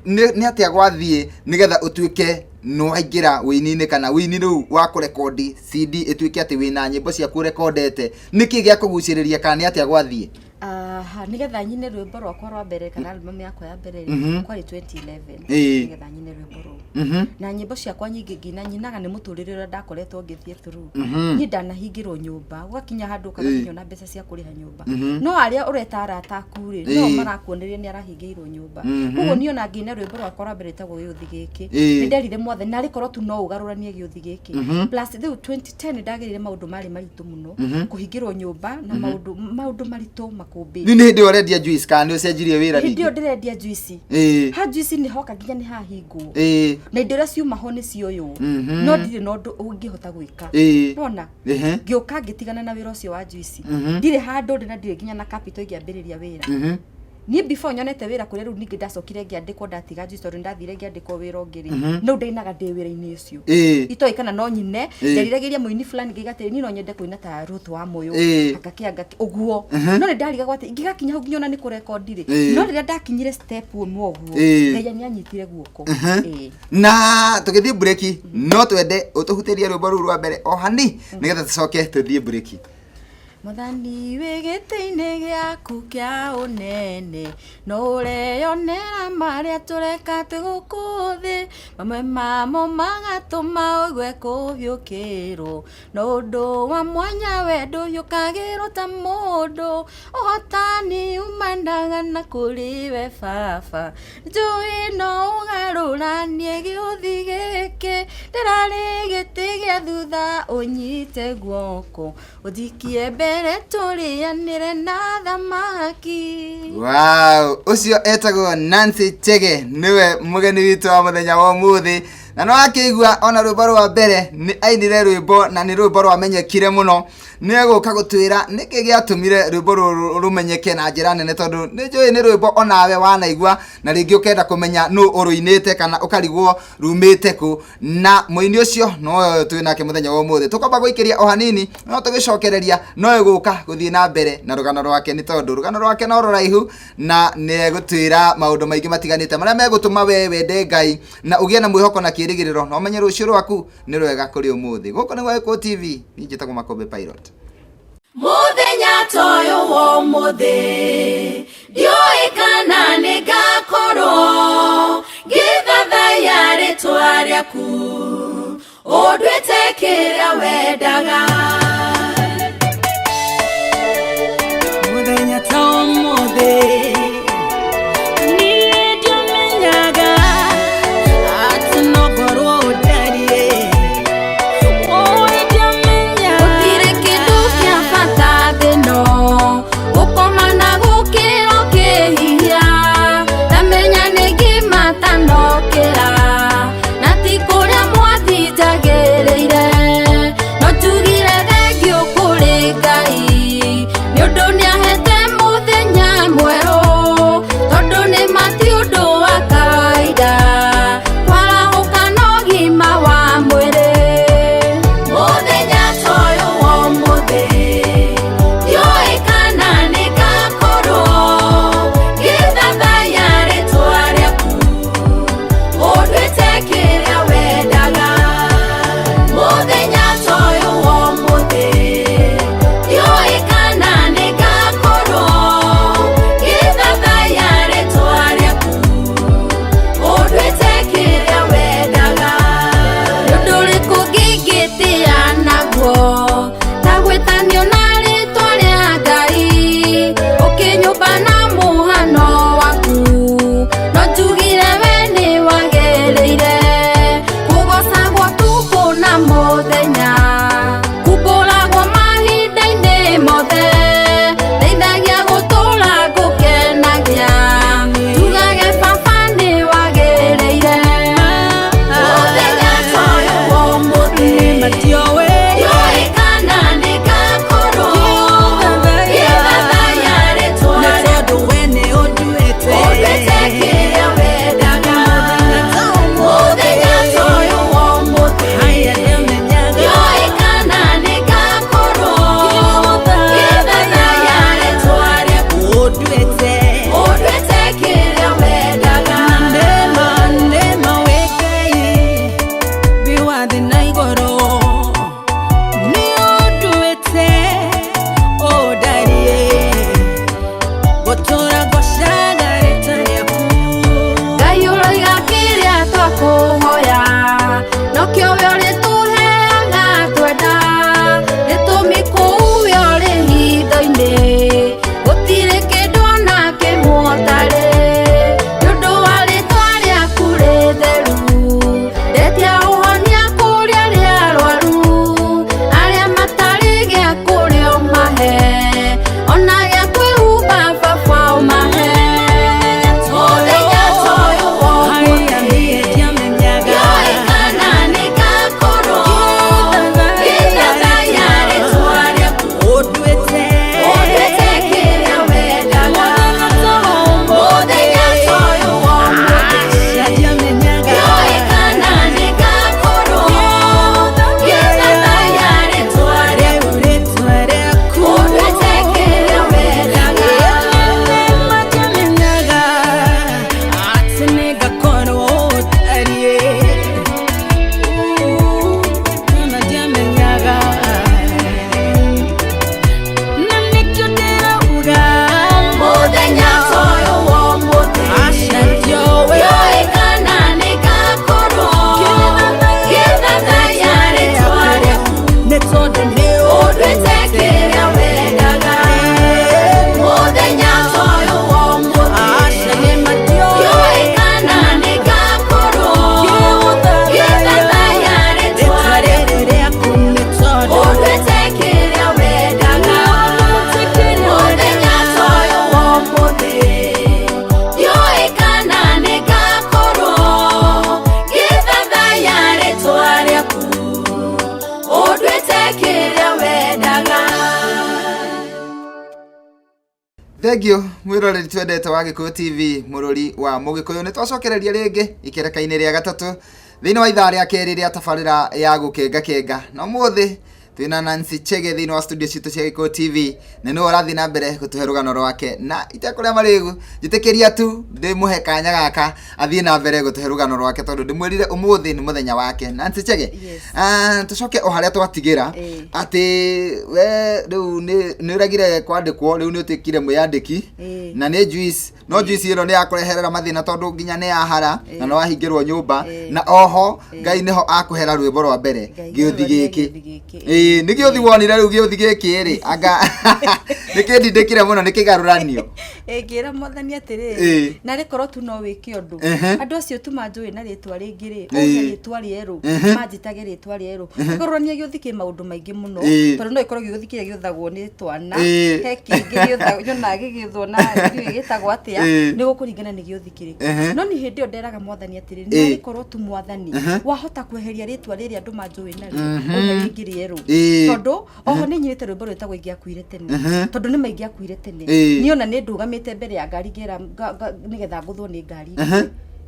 nĩ atĩa gwathiĩ nĩgetha ũtuĩke nĩ waingĩra wĩini-inĩ, kana wĩini rĩu wa kũrekondi CD ĩtuĩke atĩ wĩna nyĩmbo ciaku ũrekondete? Nĩkĩ gĩa kũgucĩrĩria, kana nĩ atĩa gwathiĩ?
Aha, nĩgetha nyine rwĩmbo rwakwa rwa mbere kana album yakwa ya mbere rĩ, kwarĩ 2011, nĩgetha nyine rwĩmbo rũu. Na nyĩmbo ciakwa nyingĩ ngina nyinaga nĩ mũtũrĩre ũrĩa ndakoretwo ngĩthiĩ through. Niĩ ndanahingĩrwo nyũmba, gũgakinya handũ ũkaga nginya ona mbeca cia kũrĩha nyũmba. No arĩa ũreta arata aku rĩ, no marakuonereria nĩ arahingĩirwo nyũmba. Koguo niĩ ona ngĩina rwĩmbo rwakwa rwa mbere rwĩtagwo Gĩũthi Gĩkĩ, nĩ nderire Mwathani narĩ korwo tu no ũgarũranie gĩũthi gĩkĩ. Plus rĩu 2010 nĩ ndagĩrĩire maũndũ marĩ maritũ mũno, kũhingĩrwo nyũmba na maũndũ maritũ makũmbĩ.
Rĩu nĩ hĩndĩ ĩyo ũrendia juice kana nĩ ũcenjirie wĩra
Hĩndĩ ĩyo
ningĩ?
ndĩrendia juice. Ha juice nĩ hoka nginya nĩ hahingwo. Na indo iria ciuma ho nĩ cioywo. No ndirĩ na ũndũ ũngĩhota gwĩka. Nona? Ngĩũka ngĩtigana na wĩra ũcio wa juice. Ndirĩ handũ ndĩ na ndirĩ nginya na capital ingĩambĩrĩria wĩra. Niĩ before nyonete wĩra kũrĩa rĩu ningĩ ndacokire ngĩandĩkwo ndatiga juice tondũ ndathire ngĩandĩkwo wĩra ũngĩ rĩ. No ndainaga ndĩ wĩra-inĩ ũcio. Itoĩ kana no nyine, nderiragĩria mũini fulani ngĩiga atĩrĩ, niĩ no nyende kũina ta Ruth wa Moyo. Anga kĩ, anga kĩ, ũguo. No nĩ ndarigagwo atĩ ingĩgakinya hau nginya ona nĩ kũrekondi rĩ. No rĩrĩa ndakinyire step ĩmwe ũguo, Ngai nĩ anyitire guoko.
Na tũgĩthiĩ break, no twende ũtũhutĩrie rwĩmbo rũu rwa mbere o hani nĩgetha tũcoke tũthiĩ break.
Mwathani wĩ gĩtĩ-inĩ gĩaku kĩa ũnene, no ũreyonera marĩa tũreka twĩ gũkũ thĩ, mamwe mamo magatũma ũigue kũhiũkĩrwo, no ũndũ wa mwanya we ndũhiũkagĩrwo ta mũndũ, ũhotani umanaga na kũrĩ we baba, njũĩ no ũgarũranie gĩũthi gĩkĩ, ndĩrarĩ gĩtĩ gĩa thutha ũnyite guoko, ũnjikie mbere tũrĩanĩre na thamaki.
Wow, ũcio etagwo Nancy Chege nĩwe mũgeni witũ wa mũthenya wa ũmũthĩ, na no akĩigua ona rwĩmbo rwa mbere nĩ ainire rwĩmbo na nĩ rwĩmbo rwamenyekire mũno. Nĩ egũka gũtwĩra nĩkĩ gĩatũmire rwĩmbo rũrũ rũmenyeke na njĩra nene, tondũ nĩ njũĩ nĩ rwĩmbo onawe wanaigua na rĩngĩ ũkenda kũmenya nũ ũrũinĩte kana ũkarigwo rumĩte kũ, na mũini ũcio nowe twĩ nake mũthenya wa ũmũthĩ. Tũkwamba gũikĩria o hanini no tũgĩcokereria no egũka gũthiĩ na mbere na rũgano rwake, nĩ tondũ rũgano rwake no rũraihu na nĩ egũtwĩra maũndũ maingĩ matiganĩte marĩa megũtũma we wende Ngai na ũgĩe na mwĩhoko na kĩĩrĩgĩrĩro na ũmenye rũciũ rwaku nĩ rwega kũrĩ ũmũthĩ. Gũkũ nĩ gwa Gĩkũyũ TV, niĩ njĩtagwo Makũmbĩ Pilot.
Mũthenya ta ũyũ wa ũmũthĩ ndiũĩ kana nĩ ngakorwo ngĩthathaiya rĩtwa rĩaku, ũnduĩte kĩrĩa wendaga.
Mũthenya ta ũmũthĩ niĩ ndiamenyaga atĩ no ngorwo ndariĩ, ũĩ ndiamenyaga.
Gũtirĩ kĩndũ kĩa bata thĩ ĩno, gũkoma na gũkĩra ũkĩhihia, ndamenya nĩ ngima tanokĩra, na ti kũrĩa mwathi njagĩrĩire, no njugire thengiũ kũrĩ Ngai, nĩ ũndũ nĩahete mũthenya mwerũ, tondũ nĩ ma ti ũndũ wa kawaida, kwarahũka na ũgima wa mwĩrĩ. Mũthenya ta ũyũ wa ũmũthĩ ndiũĩ kana nĩ ngakorwo ngĩthathaiya rĩtwa rĩaku, ũnduĩte kĩrĩa wendaga. Mũthenya ta ũyũ wa ũmũthĩ ndiũĩ kana nĩ ngakorwo ngĩthathaiya rĩtwa rĩaku, ũnduĩte kĩrĩa wendaga. Nĩ ũndũ ũrĩkũ ngĩngĩtĩa naguo ta gwĩtanio na rĩtwa rĩa Ngai, ũkĩnyũmba na mũhano waku, no njugire we nĩ wagĩrĩire kũgocagwo tukũ na mũthenya, kumbũragwo mahinda-inĩ mothe, ndeithagia gũtũũra ngũkenagia, tugage baba nĩ wagĩrĩire. Mũthenya ta ũyũ wa ũmũthĩ
Matioĩ
ndiũĩ kana nĩ ngakorwo ngĩthathaiya rĩtwa
nĩ
rĩaku,
tondũ we nĩ ũnduĩte,
ũnduĩte kĩrĩa wendaga. Mũthenya ta ũyũ wa ũmũthĩ
Haya ndiamenyaga
ndiũĩ kĩrĩa wendaga.
Thengio mwiroreri twendete wa Gikuyu TV mururi wa Mugikuyu. Nĩ twacokereria rĩngĩ ikereka-inĩ rĩa gatatũ thĩinĩ wa ithaa rĩa kerĩ rĩa tabarĩra ya gũkenga kenga, na ũmũthĩ twĩna Nancy Chege thĩinĩ wa studio citũ cia Gikuyu TV, na nĩwe ũrathiĩ na mbere gũtũhe rũgano rwake. Na itekũrĩa marĩgu, njĩtĩkĩria tu ndĩmũhe kanya gaka athiĩ na mbere gũtũhe rũgano rwake, tondũ ndĩmwĩrire ũmũthĩ nĩ mũthenya wake. Nancy Chege,
Yes.
Tũcoke o harĩa twatigĩra, atĩ we rĩu nĩ ũregire kwandĩkwo, rĩu nĩ ũtuĩkire mwĩyandĩki, na nĩ juice, no juice ĩno nĩ yakũreherera mathĩna, tondũ nginya nĩ yahara na nĩ wahingĩrwo nyũmba, na oho Ngai nĩho akũhera rwĩmbo rwa mbere,
Ngai
gĩũthi
nĩwe
gĩkĩ.
gĩũthi gĩkĩ.
Ĩĩ, nĩ gĩũthi wonire rĩu gĩũthi gĩkĩ rĩ, anga nĩ kĩndindĩkire mũno nĩ kĩgarũranio.
Ngĩra mwathani atĩrĩrĩ, narĩ korwo tu no wĩke ũndũ, andũ acio tu manjũĩ na rĩtwa rĩngĩ rĩ, ũhe rĩtwa rĩerũ, manjĩtage rĩtwa rĩerũ. Kũgarũrania gĩũthi kĩ maũndũ maingĩ mũno, tondũ no ĩkorwo gĩũthi kĩrĩa gĩũthagwo nĩ twana, he kĩngĩ nyonaga gĩgĩũthwo na ndiũĩ gĩtagwo atĩa, nĩ gũkũringana nĩ gĩũthi kĩrĩkũ. No nĩ hĩndĩ ĩyo nderaga mwathani atĩrĩrĩ, narĩ korwo tu mwathani wahota kweheria rĩtwa rĩrĩa andũ manjũĩ narĩo, ũhe rĩngĩ rĩerũ, tondũ oho nĩ nyinĩte rwĩmbo rwĩtagwo Ingĩakuire Tene, tondũ nĩ ma ingĩakuire tene. Niĩ ona nĩ ndũgamĩte mbere ya ngari ngera nĩgetha ngũthwo nĩ ngari.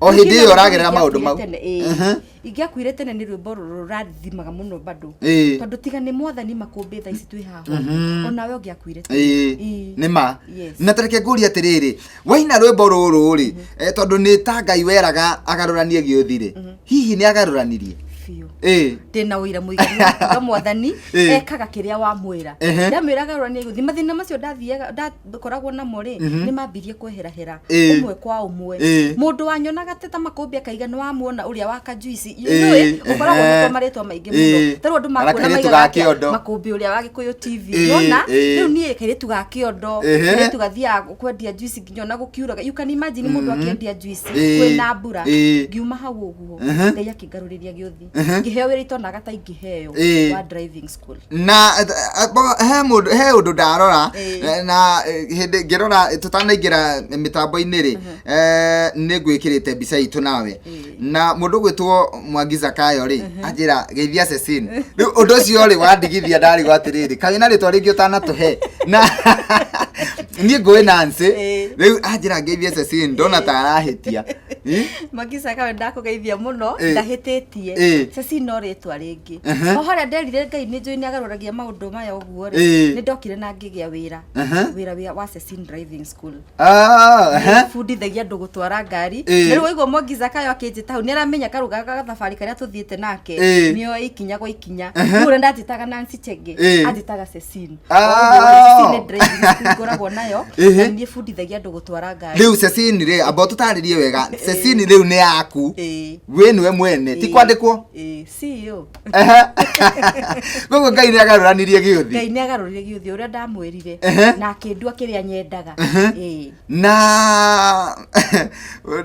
O hĩndĩ ĩyo ũragerera maũndũ mau.
Tene, Ingĩakuire Tene nĩ rwĩmbo rũrathimaga mũno bado, tondũ tiga nĩ mwathani makũmbĩ thaa ici twĩ haha, onawe ũngĩakuire tene.
Nĩ ma.
Yes.
Na tareke ngũrie atĩrĩrĩ, waina rwĩmbo rũrũ rĩ, tondũ nĩ ta Ngai weraga agarũranie gĩũthi rĩ, hihi nĩ agarũranirie?
Biũ. Ndĩna ũira mũiganu wa kuga mwathani ekaga kĩrĩa wamwĩra. Ndamwĩra agarũranie gĩũthi, mathĩna macio ndathiaga ndakoragwo namo rĩ, nĩ mambirie kweherahera ũmwe kwa ũmwe. Mũndũ wanyonaga ta makũmbĩ akaiga nĩ wamuona ũrĩa wa kajuici, nĩũĩ ũkoragwo ũhetwo marĩtwa maingĩ mũno, tarĩu andũ
Kana
makuona
kairĩtu
maigaga
ga
atĩa?
kĩondo.
Makũmbĩ ũrĩa wa Gĩkũyũ TV. Nĩwona? Rĩu niĩ kairĩtu ga kĩondo, kairĩtu gathiaga kwendia juici nginya ona gũkiuraga. You can imagine mũndũ akĩendia juici kwĩna mbura. Ngiuma hau ũguo, Ngai akĩngarũrĩria gĩũthi, ngĩheo wĩra itonaga ta ingĩheo, wa driving school.
Na he mũndũ, he ũndũ ndarora, na hĩndĩ ngĩrora tũtanaingĩra mĩtambo-inĩ rĩ, nĩ ngwĩkĩrĩte mbica itũ nawe na mũndũ gwĩtwo Mwangi Zakayo rĩ, anjĩra geithia Cecine. Rĩu ũndũ ũcio rĩ wandigithia, ndarigwo atĩrĩrĩ, kaĩ na rĩtwa rĩngĩ ũtanatũhe? Na niĩ ngũĩ Nancy. Rĩu anjĩra ngeithie Cecine, ndona ta arahĩtia.
Magisa kawe, ndakũgeithia mũno. Ndahĩtĩtie. Ceci no rĩtwa rĩngĩ. O harĩa nderire Ngai nĩ njũĩ nĩ agarũragia maũndũ maya ũguo rĩ, nĩ ndokire na ngĩgĩa wĩra, wĩra wa Cecine Driving School. Bundithagia andũ gũtwara ngari. Na rĩu waigua Mwangi Zakayo akĩnjĩta hau, nĩ aramenya karuga gathabarĩ karĩa tũthiĩte nake, nĩoĩ ikinya gwa ikinya. Rĩu ũrĩa ndanjĩtaga Nancy Chege, anjĩtaga Cecine. Cecine Driving School ngoragwo nayo, na niĩ bundithagia andũ gũtwara ngari.
Rĩu Cecine rĩ, amba ũtũtarĩrie wega, Cecine rĩu nĩ yaku, wĩ nĩwe mwene, ti kwandĩkwo?
Ĩĩ, CEO.
Koguo Ngai nĩ agarũranirie gĩũthi.
Ngai nĩ agarũrire gĩũthi ũrĩa ndamwĩrire, na akĩndua kĩrĩa nyendaga.
Na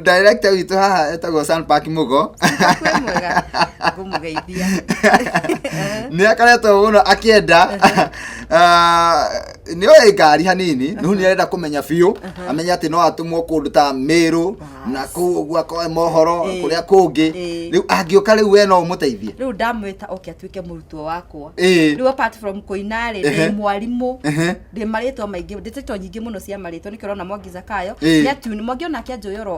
director witũ haha etagwo Sanpark Mugo.
Kwĩ mwega, ngũmũgeithia.
Nĩ akoretwo mũno akĩenda, nĩ oĩ ngari hanini, rĩu nĩ arenda kũmenya biũ, amenye atĩ no atũmwo kũndũ ta Meru na kũu ũguo akoe mohoro kũrĩa kũngĩ. Rĩu angĩũka rĩu, we no ũmũteithie?
Rĩu ndamwĩta oke atuĩke mũrutwo wakwa. Rĩu apart from kũina rĩ, ndĩ mwarimũ, ndĩ marĩtwa maingĩ, ndĩ title nyingĩ mũno cia marĩtwa. Nĩkĩo ũrona Mwangi Zakayo nĩ ati Mwangi onake anjũĩ oro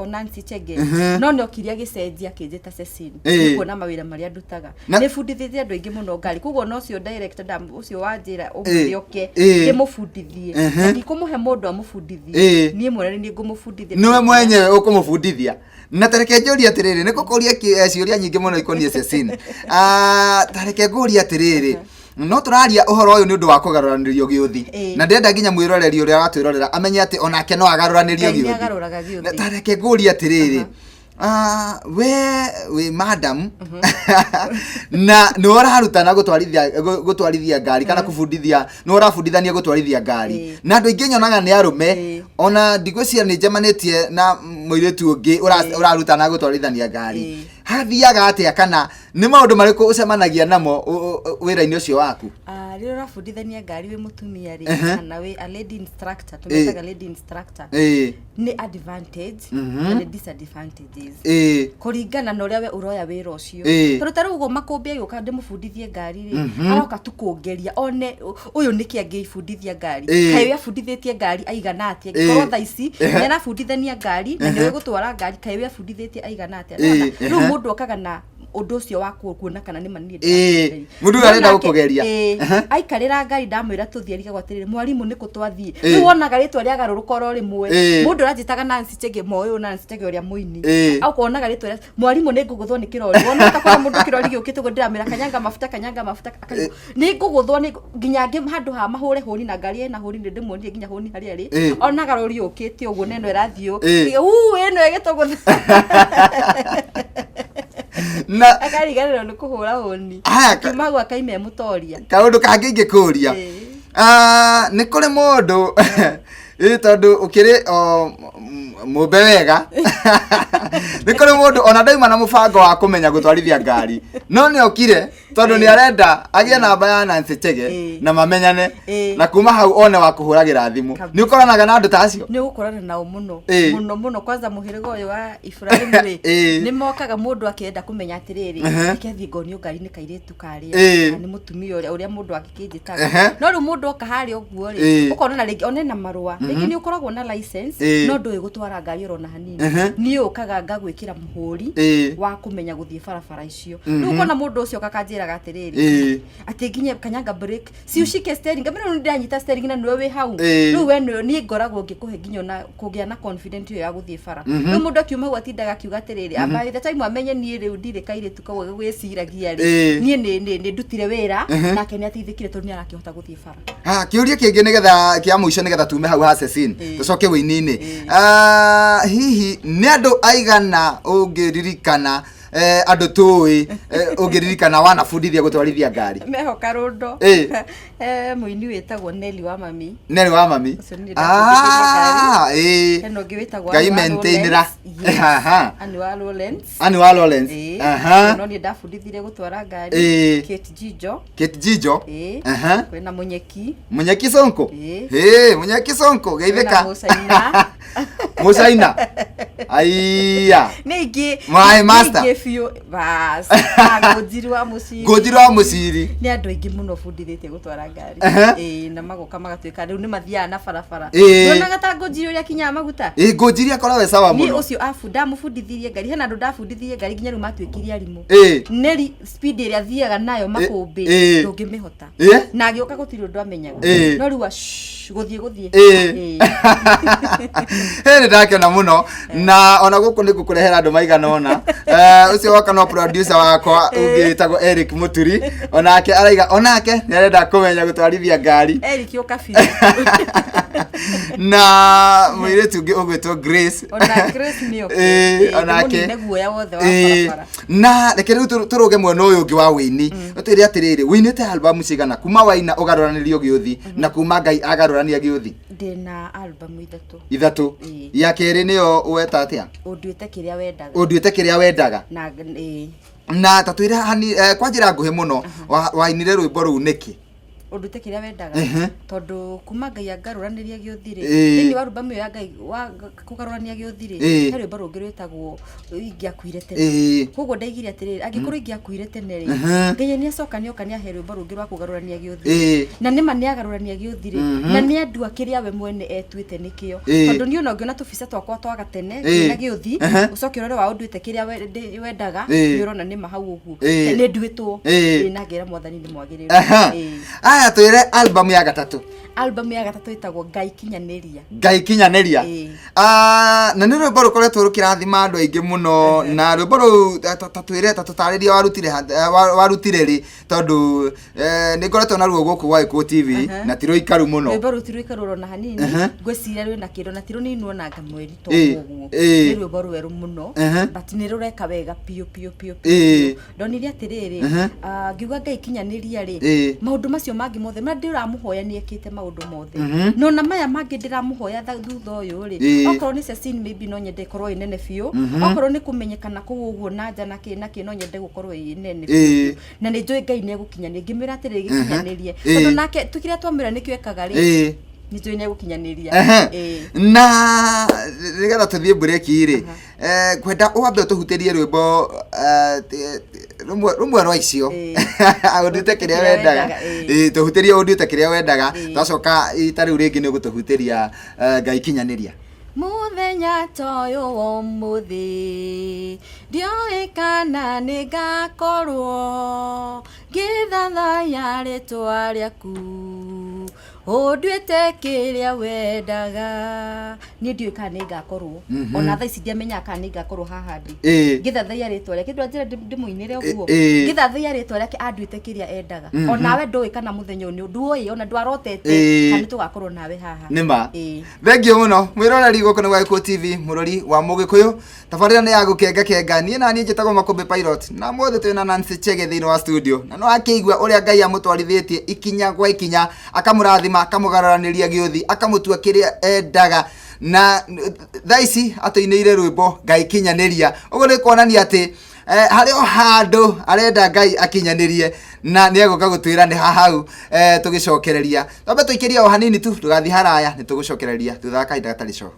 o Nancy Chege, no nĩ okire agĩcenjia akĩnjĩta Cecine. Nĩ kuona mawĩra marĩa ndutaga. Nĩ bundithĩtie andũ aingĩ mũno ngari, koguo na ũcio director ũcio wanjĩra ũmwĩre oke ndĩmũbundithie, na ndikũmũhe mũndũ amũbundithie, niĩ mwene nĩ ngũmũbundithia.
Nĩwe mwenyewe ũkũmũbundithia. Na tareke njũrie atĩrĩrĩ, nĩ ngũkũria ciũria nyingĩ mũno ikoniĩ Cecine. Tareke ngũrie atĩrĩrĩ, no tũraria ũhoro ũyũ nĩ ũndũ wa kũgarũranĩrio gĩũthi, na ndĩrenda nginya mwĩroreri ũrĩa aratwĩrorera amenye atĩ onake no agarũranĩrio
Ngai nĩ
gĩũthi.
agarũraga gĩũthi.
Na tareke ngũrie atĩrĩrĩ, we wĩ madam na nĩ ũrarutana gũtwarithia ngari kana kũbundithia, nĩ ũrabundithania gũtwarithia ngari, na andũ aingĩ nyonaga nĩ arũme. Ona ndigwĩciria nĩ njemanĩtie na mũirĩtu ũngĩ ũrarutana gũtwarithania ngari. Hathiaga atĩa, kana nĩ maũndũ marĩkũ ũcemanagia namo wĩra-inĩ ũcio waku?
Ah, Rĩrĩa ũrabundithania ngari wĩ mũtumia rĩ, kana wĩ a lady instructor,
Ĩĩ.
tũmetaga lady instructor, nĩ advantage na nĩ disadvantages, kũringana na ũrĩa we ũroya wĩra ũcio. Tondũ ta rĩu ũguo Makũmbĩ agĩũka ndĩmũbundithie ngari rĩ, aroka tu kũngeria one ũyũ nĩkĩ angĩibundithia ngari, kaĩ we abundithĩtie ngari aigana atĩa. Ngĩkorwo thaa ici nĩ arabundithania ngari na nĩwe gũtwara ngari, kaĩ we abundithĩtie aigana atĩa. Nĩwona? Rĩu mũndũ okaga na ũndũ ũcio wa kuona kana nĩ ma niĩ ndĩrabundithania.
Mũndũ ũyũ
No
arenda
nake,
gũkũgeria.
Aikarĩra ngari ndamwĩra tũthiĩ, arigagwo atĩrĩrĩ, mwarimũ nĩkũ twathiĩ? Rĩu wonaga rĩtwa rĩagarũrũka oro rĩmwe. Mũndũ ũranjĩtaga Nancy Chege moyũ, Nancy Chege ũrĩa mũini, akonaga rĩtwa rĩa mwarimũ nĩ ngũgũthwo nĩ kĩrori. Wona ta kwĩna mũndũ kĩrori gĩũkĩte ũguo, ndĩramwĩra kanyanga mafuta, kanyanga mafuta, akarigwo nĩ ngũgũthwo nĩ nginya ngĩ handũ ha mahũre hũni na ngari ĩna hũni, nĩ ndĩmuonirie nginya hũni harĩa ĩrĩ. Onaga rori yũkĩte ũguo na ĩno ĩrathiĩ ũ ĩno ĩgĩtũgũtha,
Na
akariganĩrwo nĩ kũhũra hũni.
Haya,
kiuma hau akaima mũtoria.
Kaũndũ kangĩ ingĩkũria, nĩ kũrĩ mũndũ ĩ tondũ ũkĩrĩ o mũmbe wega, nĩ kũrĩ mũndũ ona ndauma na mũbango wa kũmenya gũtwarithia ngari, no nĩ okire tondũ nĩ arenda agĩe namba ya Nancy Chege na mamenyane, na kuma hau one wa kũhũragĩra thimũ. Nĩ ũkoranaga na andũ ta acio?
Nĩ ũgũkorana nao mũno, mũno mũno. Kwanza mũhĩrĩga ũyũ wa Ibrahim rĩ, nĩ mokaga mũndũ akĩenda kũmenya atĩrĩrĩ, reke thiĩ ngonio ngari nĩ kairĩtu karĩa, kana nĩ mũtumia ũrĩa ũrĩa mũndũ angĩkĩnjĩtaga. No rĩu mũndũ oka harĩa ũguo rĩ, ũkona na rĩngĩ one na marũa, rĩngĩ nĩ ũkoragwo na license, no ndũĩ gũtwara ngari orona hanini. Niĩ ũkaga ngagwĩkĩra mũhũri wa kũmenya gũthiĩ barabara icio. Rĩu ũkona mũndũ ũcio kakanjĩraga atĩrĩrĩ, atĩ nginye kanyanga brake, si ushike steering. Ngamĩra rĩu ndĩranyita steering na nĩwe wĩ hau. Rĩu we nĩwe niĩ ngoragwo ngĩkũhe nginya ona kũgĩa na confident ĩyo ya gũthiĩ bara. Rĩu mũndũ akiuma hau atindaga akiuga atĩrĩrĩ, by the time amenye niĩ rĩu ndirĩ kairĩtu kau gwĩciragia rĩ, niĩ nĩ ndutire wĩra nake nĩ ateithĩkire tondũ nĩ arakĩhota gũthiĩ bara.
Ha, kĩũria kĩngĩ nĩgetha kĩa mũico, nĩgetha tume hau ha Cecine tũcoke wĩini-inĩ. Hihi nĩ andũ aigana ũngĩririkana, andũ tũĩ, ũngĩririkana wanabundithia gũtwarithia ngari?
Meho Karũndo. Mũini wĩtagwo Nelly wa Mami.
Nelly wa Mami.
Ũcio niĩ ndabundithirie. Hena ũngĩ wĩtagwo
Ngai
Anne wa
maintainĩra.
Lawrence. Yes. Anne wa Lawrence.
Anne wa Lawrence.
No niĩ ndabundithirie gũtwara ngari. Kate Jijo.
Kate Jijo.
Kwĩna Mũnyeki.
Munyeki Sonko. Hey, Munyeki Sonko geithĩka.
Kwĩna Mũcaina.
Mũcaina aiya.
Nĩ ingĩ.
Maĩ
Nĩ
master.
ingĩ biũ bas. Ngũnjiri wa Mũciri.
Ngũnjiri wa Mũciri.
Nĩ andũ aingĩ mũno bundithĩtie gũtwara ngari. Na magoka magatuĩka rĩu nĩ mathiaga na barabara. Ndonaga ta Ngũnjiri ũrĩa akinyaga maguta.
Ĩ, Ngũnjiri akoragwo e sawa
Niĩ
mũno.
ũcio abu ndamũbundithirie ngari, hena andũ ndabundithirie ngari nginya rĩu matuĩkire arimũ. Neri speed ĩrĩa athiaga nayo Makũmbĩ, ndũngĩmĩhota. Na agĩũka gũtirĩ ũndũ amenyaga. No rĩu gũthiĩ gũthiĩ.
Ĩ, nĩ ndakena mũno na ona gũkũ nĩ ngũkũrehera andũ maigana ũna. Ũcio woka no producer wakwa ũngĩ wĩtagwo Eric Mũturi, onake araiga onake nĩ arenda kũmenya gũtwarithia ngari.
Eric ũka biũ.
Na mũirĩtu ũngĩ ũgwĩtwo Grace.
Ona Grace nĩ oke.
Onake.
Ndĩmũnine guoya wothe wa barabara.
Na reke rĩu tũrũge mwena ũyũ ũngĩ wa wĩini. Ũtwĩre atĩrĩrĩ, wĩinĩte albamu cigana kuma waina ũgarũranĩrio gĩũthi na kuma Ngai agarũrania gĩũthi?
Ndĩna album 3.
3. Ya kerĩ nĩyo weta atĩa?
Ũnduĩte Kĩrĩa Wendaga.
Ũnduĩte Kĩrĩa Wendaga.
Na ĩĩ.
Na ta twĩre hani, kwa njĩra nguhĩ mũno, wainire rwĩmbo rũu nĩkĩ?
Ũnduĩte Kĩrĩa Wendaga, tondũ kuma Ngai angarũranĩria gĩũthi rĩ, thĩinĩ wa albamu ĩyo ya Ngai wa kũgarũrania gĩũthi rĩ, he rwĩmbo rũngĩ rwĩtagwo Ingĩakuire Tene. Koguo ndaigire atĩrĩrĩ, angĩkorwo ingĩakuire tene rĩ, Ngai nĩ acoka nĩ oka nĩ ahe rwĩmbo rũngĩ rwa kũgarũrania gĩũthi. Na nĩma nĩ agarũrania gĩũthi rĩ, na nĩ andua kĩrĩa we mwene etuĩte nĩkĩo. Tondũ niĩ ona ũngĩona tũbica twakwa twa gatene ndĩna gĩũthi, ũcoke ũrore wa Ũnduĩte Kĩrĩa Wendaga, nĩ ũrona nĩma hau ũguo nĩ nduĩtwo. Na ngera Mwathani nĩ mwagĩrĩru.
Aya, twĩre album ya gatatũ.
Album ya gatatũ ĩtagwo Ngai Kinyanĩria.
Ngai Kinyanĩria. Ah, na nĩ rwĩmbo rũkoretwo rũkĩrathima andũ aingĩ mũno, na rwĩmbo rũu ta twĩre, ta tũtarĩrie warutire warutire rĩ, tondũ nĩ ngoretwo naruo gũkũ gwa Gĩkũyũ TV na ti rũikaru mũno.
Rwĩmbo rũu ti rũikaru ona hanini. Ngwĩciria rwĩna kĩndũ na ti rũnini onanga mweri to ũguo. Nĩ rwĩmbo rwerũ mũno, but nĩ rũreka wega biũ biũ biũ biũ. Ndonire atĩrĩrĩ, ngiuga Ngai kinyanĩria rĩ, maũndũ macio mangĩ. mangĩ mothe marĩa ndĩramũhoya nĩ ekĩte maũndũ mothe no na maya mangĩ ndĩramũhoya thutha ũyũ rĩ, okorwo nĩ Cecine maybe no nyende ĩkorwo ĩ nene biũ, okorwo nĩ kũmenyekana kũu ũguo na nja na kĩ na kĩ, no nyende gũkorwo ĩ nene biũ, na nĩ njũĩ Ngai nĩ egũkinyanĩria. Ngĩmwĩra atĩrĩ, gĩkinyanĩrie, tondũ nake kĩrĩa twamwĩra nĩkĩo ekaga rĩ, nĩ njũĩ nĩ egũkinyanĩria.
Na nĩgetha tũthiĩ mbureki rĩ, kwenda wambe ũtũhutĩrie rwĩmbo rũmwe rwa icio, ũnduĩte kĩrĩa wendaga. Tũhutĩrie ũnduĩte kĩrĩa wendaga, twacoka ita rĩu rĩngĩ nĩ ũgũtũhutĩria Ngai kinyanĩria.
Mũthenya ta ũyũ wa ũmũthĩ ndioĩ kana nĩ ngakorwo ngĩthathaya rĩtwa rĩaku, ũnduĩte kĩrĩa wendaga. Niĩ ndiũĩ kana nĩ ngakorwo, ona thaa ici ndiamenyaga kana nĩ ngakorwo haha ndĩ ngĩthathaiya rĩtwa rĩake. Ndwanjĩra ndĩmũinĩre ũguo, ngĩthathaiya rĩtwa rĩake, anduĩte kĩrĩa endaga. Onawe ndũĩ kana mũthenya ũyũ nĩ ndũĩ, ona ndwarotete kana tũgakorwo nawe haha.
Nĩ ma. Thengio mũno mwĩroreri, gũkũ nĩ gwa Gĩkũyũ TV, mũrori wa Mũgĩkũyũ. Tabarĩra nĩ ya gũkenga kenga. Niĩ na niĩ njĩtagwo Makũmbĩ Pilot, na mothe twĩna Nancy Chege thĩinĩ wa studio, na no akĩigua ũrĩa Ngai amũtwarithĩtie ikinya gwa ikinya, akamũrathima, akamũgarũranĩria gĩũthi, akamũtua kĩrĩa endaga, na thaa ici atũinĩire rwĩmbo Ngai kinyanĩria. Ũguo nĩ kuonania atĩ harĩ o handũ arenda Ngai akinyanĩrie, na nĩ egũka gũtwĩra nĩ hahau. Tũgĩcokereria, twambe tũikĩrie o hanini tu, ndũgathiĩ haraya, nĩ tũgũcokereria thutha wa kahinda gatarĩ coho.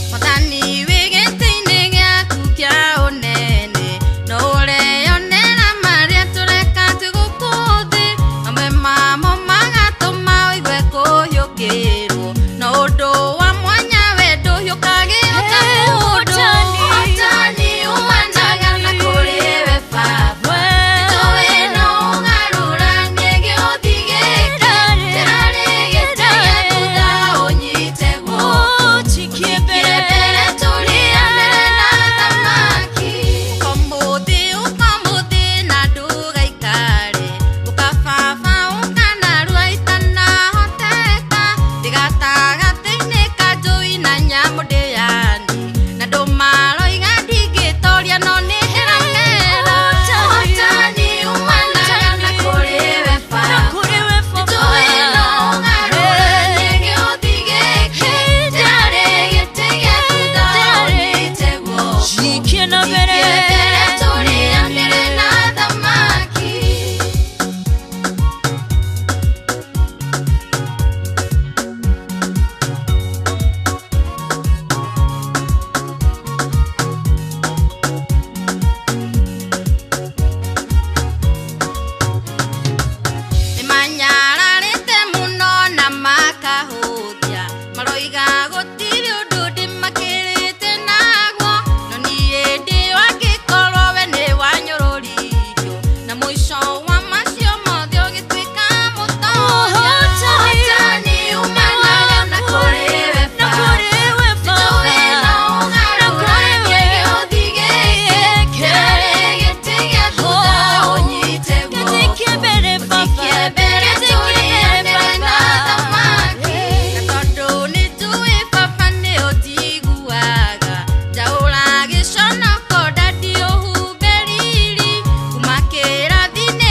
Mwathani wĩ gĩtĩ-inĩ gĩaku kĩa ũnene, no ũreyonera marĩa tũreka twĩ gũkũ thĩ, mamwe mamo magatũma ũigue kũhiũkĩrwo, no ũndũ wa mwanya we ndũhiũkagĩra ta mũndũ. Ũhotani umanaga na kũrĩ we Baba, nĩtũĩ no ũgarũranie gĩũthi gĩkĩ, ndĩrarĩ gĩtĩ gĩa thutha ũnyite guoko. Jikie mbere tũrĩanĩre na thamaki. Ũkamũthĩ ũkamũthĩ na ndũgaikare, ũkababa ũkanarua itanahoteka, ndĩgatagatĩ-inĩ ka njũi na nyamũ ndĩani, na ndũmaroiga ndingĩtoria, no nĩ ndĩramera. Ũhotani umanaga na kũrĩ we Baba, nĩtũĩ no ũgarũranie gĩũthi gĩkĩ, ndĩrarĩ gĩtĩ gĩa thutha ũnyite guoko. Jikie mbere tũrĩanĩre na thamaki. Nĩmanyararĩte mũno na makahũthia, maroiga gũtirĩ ũndũ ndĩmakĩrĩte naguo, no niĩ ndĩ wangĩkorwo we nĩ wanyũrũririo, na mũico wa macio mothe ũgĩtuĩka mũtoria. Ũhotani umanaga na kũrĩ we Baba, nĩtũĩ no ũgarũranie gĩũthi gĩkĩ, ndĩrarĩ gĩtĩ gĩa thutha ũnyite guoko. Jikie mbere tũrĩanĩre na thamaki. Na tondũ nĩ njũĩ Baba nĩ ũnjiguaga, njaũra gĩconoko ndadiũhumbe riri, kuma kĩrathi-inĩ.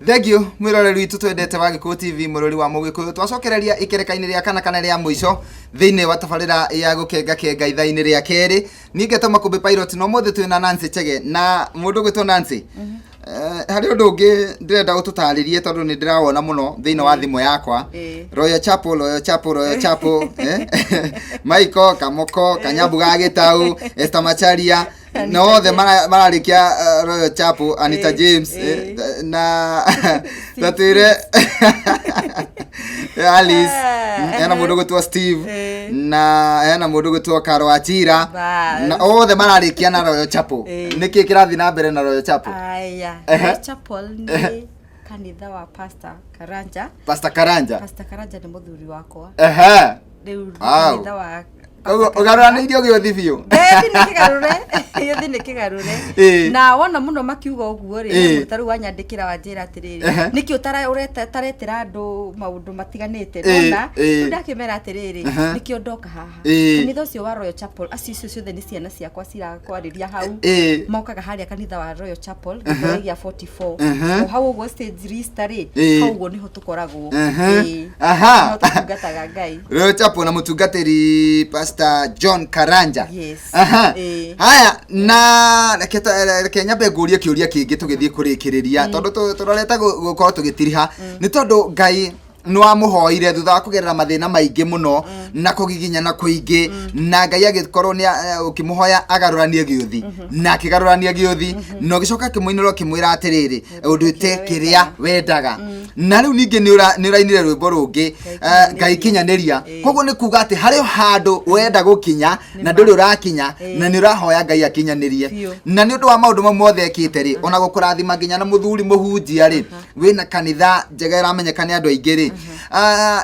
Thank you mwiroreri witũ twendete wa Gĩkũyũ TV, mũrori wa Mũgĩkũyũ. Twacokereria ikereka-inĩ rĩa kana kana rĩa mũico thĩinĩ wa tabarĩra ya gũkenga kenga ithaa-inĩ rĩa kerĩ. Niĩ ngetwo Makũmbĩ Pilot, na ũmũthĩ twĩna Nancy Chege. Na mũndũ ũgwĩtwo Nancy, harĩ ũndũ ũngĩ ndĩrenda ũtũtarĩrie, tondũ nĩ ndĩrawona mũno thĩinĩ wa thimũ yakwa. Royal Chapel, Royal Chapel, Royal Chapel, Michael Kamoko, Kanyambu ga Gĩtau, Esther Macharia, na othe mararĩkia Royal Chapel, Anita James, na tatwĩre Alice, hena mũndũ gwĩtwo Steve, na hena mũndũ gwĩtwo Karo Achira,
Bas.
na othe mararĩkia na Royal Chapel. Nĩkĩ kĩrathiĩ na mbere na Royal Chapel?
Aya. Royal Chapel nĩ kanitha wa Pastor Karanja.
Pastor Karanja.
Pastor Karanja nĩ mũthuri wakwa. Rĩu
Wow.
kanitha wa
Koguo ũgarũranĩirio gĩũthi biũ.
Gĩũthi nĩ kĩgarũre, gĩũthi nĩ kĩgarũre. Na wona mũno makiuga ũguo rĩ, ta rĩu wanyandĩkĩra wanjĩra atĩrĩrĩ, nĩkĩ ũtaretĩra andũ maũndũ matiganĩte? Nona rĩu ndakĩmera atĩrĩrĩ, nĩkĩo ndoka haha. Kanitha ũcio wa Royal Chapel, acio icio ciothe nĩ ciana ciakwa cirakwarĩria hau. Mokaga harĩa kanitha wa Royal Chapel, gĩthoe gĩa 44, o hau ũguo stage lista rĩ, hau ũguo nĩho tũkoragwo. Nĩho tũtungataga Ngai.
Royal Chapel na mũtungatĩri Pastor John Karanja.
Yes.
Haya, na reke nyambe ngũrie kĩũria kĩngĩ tũgĩthiĩ kũrĩkĩrĩria, tondũ tũrorete gũkorwo tũgĩtiriha, nĩ tondũ Ngai nĩ wamũhoire thutha wa kũgerera mathĩna maingĩ mũno na kũgiginyana kũingĩ, na Ngai agĩkorwo nĩ ũkĩmũhoya agarũranie gĩũthi, na akĩgarũrania gĩũthi, na ũgĩcoka akĩmũinĩra ũkĩmwĩra atĩrĩrĩ, ũndwĩte kĩrĩa wendaga. Na rĩu ningĩ nĩ ũrainire rwĩmbo rũngĩ, Ngai kinyanĩria. Koguo nĩ kuga atĩ harĩ o handũ wenda gũkinya na ndũrĩ ũrakinya, na nĩ ũrahoya Ngai akinyanĩrie.
Biũ.
Na nĩ ũndũ wa maũndũ mau mothe ekĩte rĩ, ona gũkũrathima nginya na mũthuri mũhunjia rĩ, wĩna kanitha njega ĩramenyeka nĩ andũ aingĩ rĩ,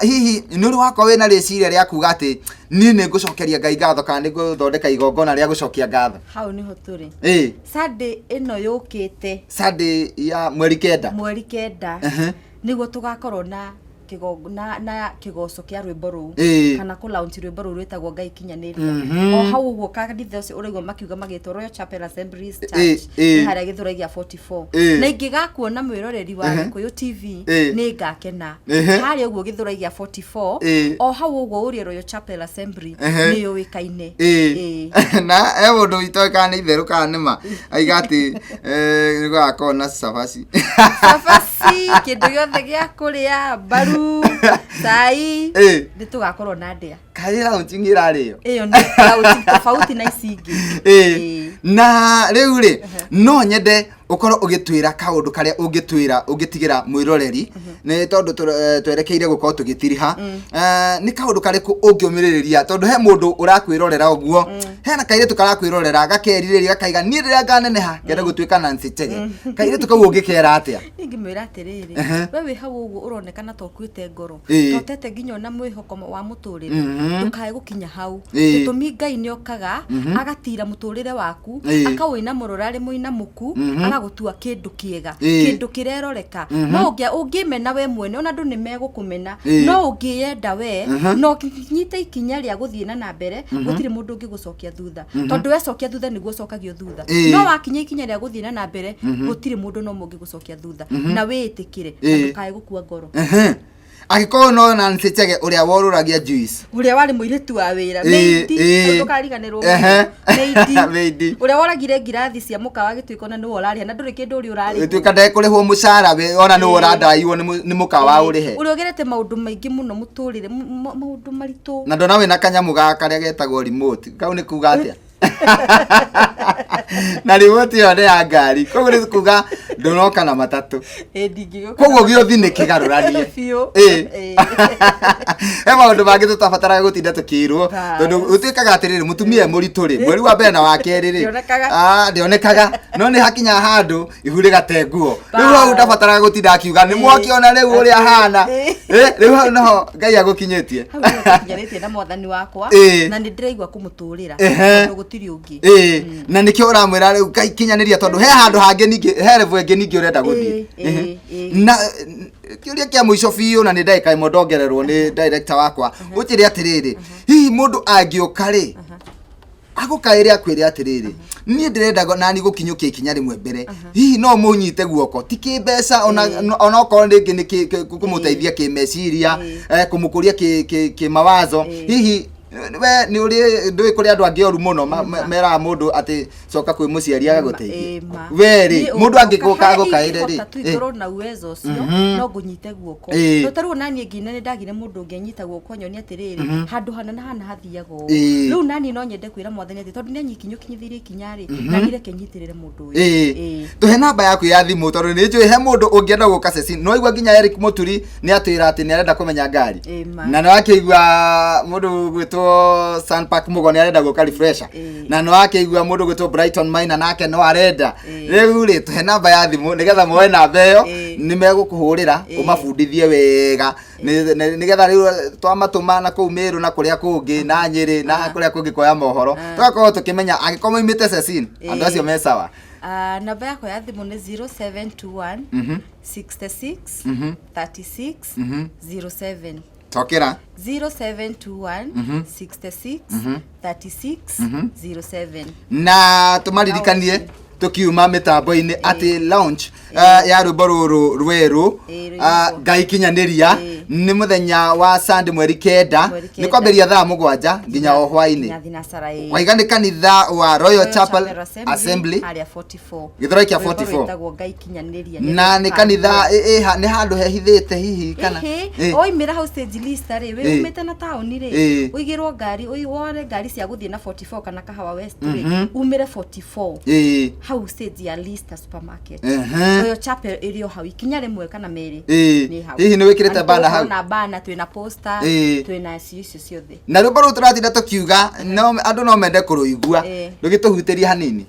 hihi nĩ ũrĩ wakorwo wĩna rĩciria rĩa kuga atĩ niĩ nĩ ngũcokeria Ngai ngatho, kana nĩ ngũthondeka igongona rĩa gũcokia ngatho?
Hau nĩho tũrĩ. Sunday ĩno yũkĩte.
Sunday ya mweri 9.
Mweri 9, nĩguo tũgakorwo na na kĩgoco kĩa rwĩmbo rũu, kana kũ launch rwĩmbo rũu rwĩtagwo Ngai Kinyanĩria. O hau ũguo kanitha ũcio ũraigua makiuga magĩtwo Royal Chapel Assemblies Church, nĩ harĩa Gĩthũrai gĩa 44. Na ingĩgakuona mwĩroreri wa Gĩkũyũ TV, nĩ ngakena. Harĩa ũguo Gĩthũrai gĩa 44, o hau ũguo ũrie Royal Chapel Assembly, nĩ yũĩkaine.
Na he mũndũ itoĩ kana nĩ itherũ kana nĩ ma, aiga atĩ nĩ gũgakorwo na cabaci.
Cabaci, kĩndũ gĩothe gĩa kũrĩa, mbaru, cai, nĩ tũgakorwo na ndĩa.
Kaĩ launching ĩrarĩo?
Ĩyo nĩ launching tofauti na ici ingĩ.
Na rĩu rĩ, no nyende ũkorwo ũgĩtwĩra kaũndũ karĩa ũngĩtwĩra ũngĩtigĩra mwĩroreri, nĩ tondũ twerekeire gũkorwo tũgĩtiriha. Nĩ kaũndũ karĩkũ ũngĩũmĩrĩrĩria, tondũ he mũndũ ũrakwĩrorera ũguo, hena kairĩtu karakwĩrorera gakerirĩria gakaiga, niĩ rĩrĩa nganeneha ngenda gũtuĩka Nancy Chege. Kairĩtu kau ũngĩkera atĩa?
Ingĩmwĩra atĩrĩrĩ, we wĩ hau ũguo ũronekana ta ũkuĩte ngoro, ta ũtete nginya ona mwĩhoko wa mũtũrĩre, ndũkae gũkinya hau. Gĩtũmi, Ngai nĩ okaga agatira mũtũrĩre waku, akaũinamũrũra arĩ mũinamũku, agagũtua kĩndũ kĩega, kĩndũ kĩreroreka. No ũngĩmena we mwene, ona andũ nĩ megũkũmena. No ũngĩyenda we na ũnyite ikinya rĩa gũthiĩ na mbere, gũtirĩ mũndũ ũngĩgũcokia thutha, tondũ wecokia thutha nĩguo ũcokagio thutha. No wakinya ikinya rĩa gũthiĩ na mbere, gũtirĩ mũndũ no ũngĩgũcokia thutha, na wĩĩtĩkĩre na ndũkae gũkua ngoro.
Angĩkorwo no Nancy Chege ũrĩa worũragia juice,
Ũrĩa warĩ mũirĩtu wa wĩra, maid, ndũkariganĩrwo mũno.
Maid.
Maid. Ũrĩa woragire ngirathi cia mũkawa, gĩtuĩka ona nĩwe ũrarĩha na ndũrĩ kĩndũ ũrĩ ũrarĩhwo.
Ĩtuĩka ndekũrĩhwo mũcara we, ona nĩwe ũrandaiwo nĩ mũkawa ũrĩhe.
Ũrĩa ũgerete maũndũ maingĩ mũno mũtũrĩre, maũndũ maritũ.
Na ndona wĩna kanyamũ ga karĩa getagwo remote kau, nĩ kuga atĩa? Na remote ĩyo nĩ ya ngari, koguo nĩ kuga ndũnoka na matatũ?
Ĩ, ndingĩgĩũka.
Koguo gĩũthi nĩ kĩgarũranie.
Biũ.
He maũndũ mangĩ tũtabataraga gũtinda tũkĩrwo,
Bas.
tondũ gũtuĩkaga atĩrĩrĩ, mũtumia e mũritũ rĩ, mweri wa mbere na wa kerĩ rĩ,
Ndĩonekaga.
Ndĩonekaga, no nĩ hakinya handũ ihu rĩgate nguo. Rĩu hau
Bas.
ndabataraga gũtinda akiuga nĩ mwakĩona rĩu ũrĩa ahana. Rĩu hau noho Ngai agũkinyĩtie.
Hau nĩho tũkinyanĩtie na mwathani wakwa, na nĩ ndĩraigua kũmũtũrĩra, tondũ gũtirĩ ũngĩ.
Na nĩkĩo ũramwĩra rĩu Ngai kinyanĩria, tondũ he handũ hangĩ ningĩ, he level ĩngĩ ningĩ ũrenda gũthiĩ. Na kĩũria kĩa mũico biũ, na nĩ ndagĩka 1 ndongererwo nĩ director wakwa, ũnjĩre atĩrĩrĩ, hihi mũndũ angĩũka rĩ, Agũkaĩre akwĩre atĩrĩrĩ, niĩ ndĩrenda nani gũkinyũkia ikinya rĩmwe mbere, hihi no mũnyite guoko, ti kĩmbeca, ona ona okorwo rĩngĩ nĩ kũmũteithia kĩmeciria, kũmũkũria kĩmawazo. Hihi we nĩ ũrĩ ndũĩ kũrĩ andũ angĩ oru mũno meraga mũndũ atĩ coka kwĩ mũciari agagũteithia.
Ĩma.
We rĩ,
Niĩ
mũndũ
ũngĩũka
angĩgũka
harĩa
agũkaĩre rĩ,
ingĩhota tu ingorwo na uwezo ũcio, no ngũnyite guoko.
Ĩĩ.
To tarĩu naniĩ ngina nĩ ndagire mũndũ ũngĩ anyita guoko nyonie atĩrĩrĩ, handũ hana na hana hathiaga ũũ. Rĩu naniĩ no nyende kwĩra mwathani atĩ tondũ nĩ anyikinyũkinyithĩirie ikinya rĩ, naniĩ reke nyitĩrĩre mũndũ ũyũ.
Ĩĩ. Tũhe namba yaku ya thimũ, tondũ nĩ njũĩ he mũndũ ũngĩenda gũka ceci no igua nginya Eric Mũturi nĩ atwĩra atĩ nĩ arenda kũmenya ngari.
Ĩma.
Na nĩ wakĩigua mũndũ gwĩtwo Sunpark Mũgo nĩ arenda gũka refresher. Na nĩ wakĩigua mũndũ gwĩtwo Brighton Maina nake no arenda. Rĩu rĩ, tũhe namba ya thimũ nĩgetha moe namba ĩyo, nĩ megũkũhũrĩra ũmabundithie wega, nĩgetha rĩu twamatũma na kũu Mĩrũ na kũrĩa kũngĩ na Nyĩrĩ na kũrĩa kũngĩ kuoya mohoro, tũgakorwo tũkĩmenya angĩkorwo maumĩte Cecin, andũ acio me sawa.
Ah, namba yakwa ya thimũ nĩ 0721 66 36 07.
Cokera.
0721 66 36 07.
Na tũmaririkanie tukiuma mĩtambo-inĩ atĩ launch ya rwĩmbo rũrũ rwerũ,
Ĩĩ, rwĩmbo.
Ngai kinyanĩria, nĩ mũthenya wa Sunday 9,
Mweri
nĩ
9.
Kwambĩrĩria thaa 7 nginya o hwaĩ-inĩ.
Nginya thinacara, ĩĩ.
Waiga nĩ kanitha wa Royal Chapel Assembly,
harĩa 44.
Gĩthũrai kĩa
Rwĩmbo
44.
rwĩtagwo Ngai kinyanĩria.
Na nĩ kanitha nĩ handũ hehithĩte hihi kana?
Ĩhĩ, oimĩra hau stage list rĩ,
Ĩĩ.
wĩ umĩte na taũni rĩ, ũigĩrwo ngari, wone ngari cia gũthiĩ na 44 kana Kahawa West rĩ, umĩre 44, hau stage ya Lista supermarket. Royal Chapel ĩrĩ o hau ikinya rĩmwe kana merĩ. Nĩ hau.
Hihi nĩ wĩkĩrĩte
Na
bana hau?
nĩtũgũkorwo na bana, twĩna poster, twĩna icio ciothe.
Na rwĩmbo rũu tũratinda tũkiuga no andũ no mende kũrũigua, rũgĩtũhutĩria hanini.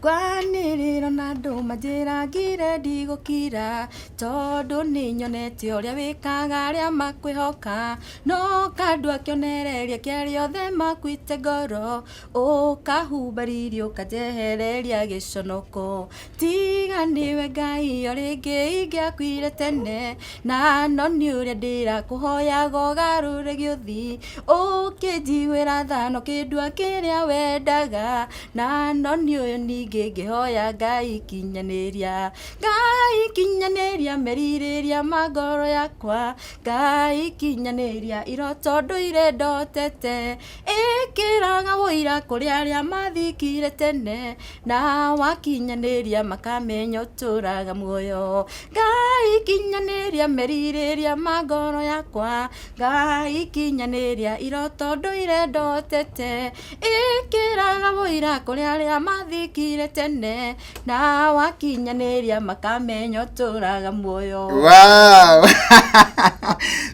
Ngwanĩrĩro na andũ manjĩra ngire ndigũkira, tondũ nĩ nyonete ũrĩa wĩkaga arĩa makwĩhoka, no kandũ akĩonereria kĩa rĩothe makuĩte ngoro, ũkahumbaririe ũkanjehereria gĩconoko. Tiga nĩwe Ngai, o rĩngĩ ingĩakuire tene, na no nĩ ũrĩa ndĩrakũhoyaga ũgarũre gĩũthi, ũkĩnjiguĩra tha na ũkĩndua kĩrĩa wendaga, na no nĩ ũyũ ningĩ ngĩhoya Ngai kinyanĩria, Ngai kinyanĩria merirĩria ma ngoro yakwa, Ngai kinyanĩria iroto ndũire ndotete, ĩkĩraga ũira kũrĩ arĩa mathikire tene, na wakinyanĩria makamenya ũtũraga muoyo. Ngai kinyanĩria merirĩria ma ngoro yakwa, Ngai kinyanĩria iroto ndũire ndotete, ĩkĩraga ũira kũrĩ arĩa mathikire tene, na wakinyanĩria makamenya ũtũraga muoyo.
Wow,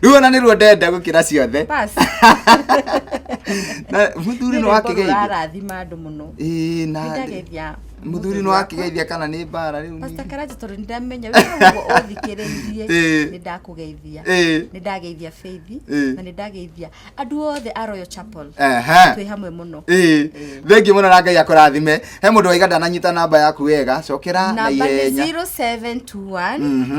rĩu ona nĩruo ndenda gũkĩra ciothe.
Pass.
Na mũthuri
Nĩ
no
rwĩmbo
akĩgeithia.
rũrarathima andũ mũno.
Ĩĩ, na
Nĩndageithia
mũthuri no akĩgeithia kana nĩ mbara rĩu?
Pastor Karanja, tondũ nĩndamenya wĩ hau ũguo ũthikĩrĩirie, nĩ ndakũgeithia. Nĩ ndageithia Faith, na nĩ ndageithia andũ othe a Royal Chapel. Twĩ hamwe mũno.
Ĩĩ, thengiũ mũno na Ngai akũrathime. He mũndũ waiga ndananyita namba yaku wega, cokera na
Namba nĩ
ihenya.
0721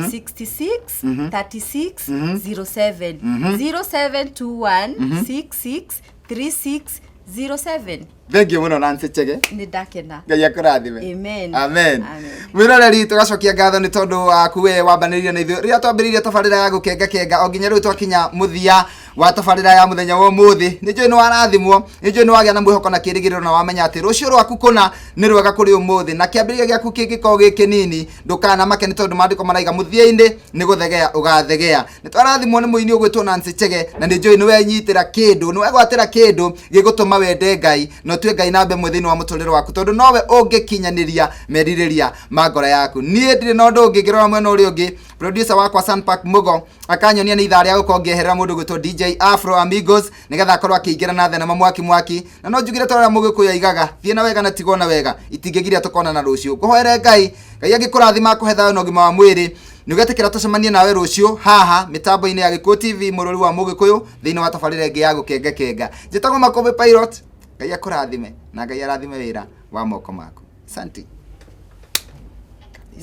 66 36 07, 0721 66 36 07.
Thengiũ mũno, Nancy Chege.
Nĩ ndakena.
Ngai akũrathime.
Amen.
Amen.
Amen.
Mwĩroreri, tũgacokia ngatho nĩ tondũ waku we wambanĩrĩire na ithuĩ rĩrĩa twambĩrĩirie tabarĩra ya gũkenga kenga o nginya rĩu twakinya mũthia wa tabarĩra ya mũthenya wa ũmũthĩ. Nĩ njũĩ nĩ warathimwo, nĩ njũĩ nĩ wagĩa na mwĩhoko na kĩĩrĩgĩrĩro, na wamenya atĩ rũciũ rwaku kũna nĩ rwega kũrĩ ũmũthĩ, na kĩambĩrĩria gĩaku kĩngĩkorwo gĩ kĩnini ndũkanamake, nĩ tondũ maandĩko maraiga mũthia-inĩ nĩ gũthegea ũgathegea. Nĩ twarathimwo nĩ mũini ũgwĩtwo Nancy Chege, na nĩ njũĩ nĩ wenyitĩra kĩndũ, nĩ wegwatĩra kĩndũ gĩgũtũma wende Ngai na ũtue Ngai namba ĩmwe thĩinĩ wa mũtũrĩre waku, tondũ nowe ũngĩkinyanĩria merirĩria ma ngoro yaku. Niĩ ndirĩ na ũndũ ũngĩ. Ngĩrora mwena ũrĩa ũngĩ, producer wakwa Sunpark Mugo akanyonia nĩ ithaa rĩa gũkorwo ngĩeherera mũndũ gwĩtwo DJ Afro Amigos, nĩgetha akorwo akĩingĩra na thenema mwaki mwaki. Na no njugire ta ũrĩa mũgĩkũyũ aigaga, thiĩ na wega na tigwo na wega, itingĩgiria tũkonana rũciũ. Ngũhoere Ngai, Ngai angĩkũrathima akũhe thayũ na ũgima wa mwĩrĩ, nĩ ũgetĩkĩra tũcemanie nawe rũciũ haha mĩtambo-inĩ ya Gĩkũyũ TV, mũrũri wa mũgĩkũyũ, thĩinĩ wa tabarĩra ĩngĩ ya gũkenga kenga. Njĩtagwo Makũmbĩ Pilot. Ngai akũrathime na Ngai arathime wĩra wa moko maku. Asante.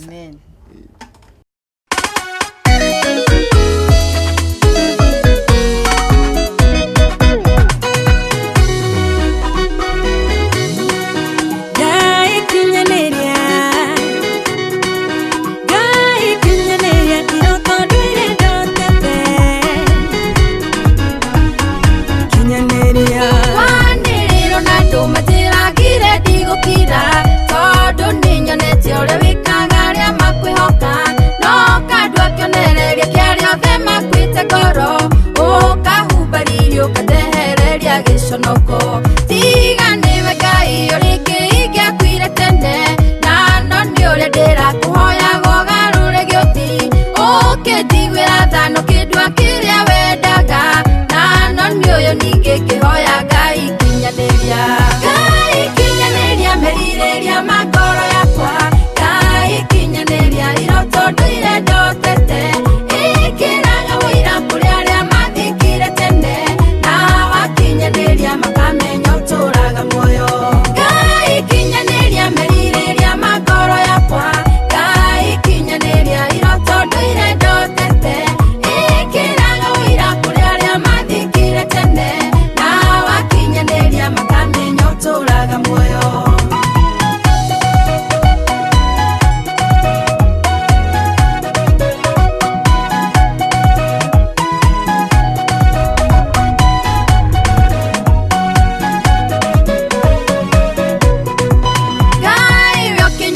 Amen.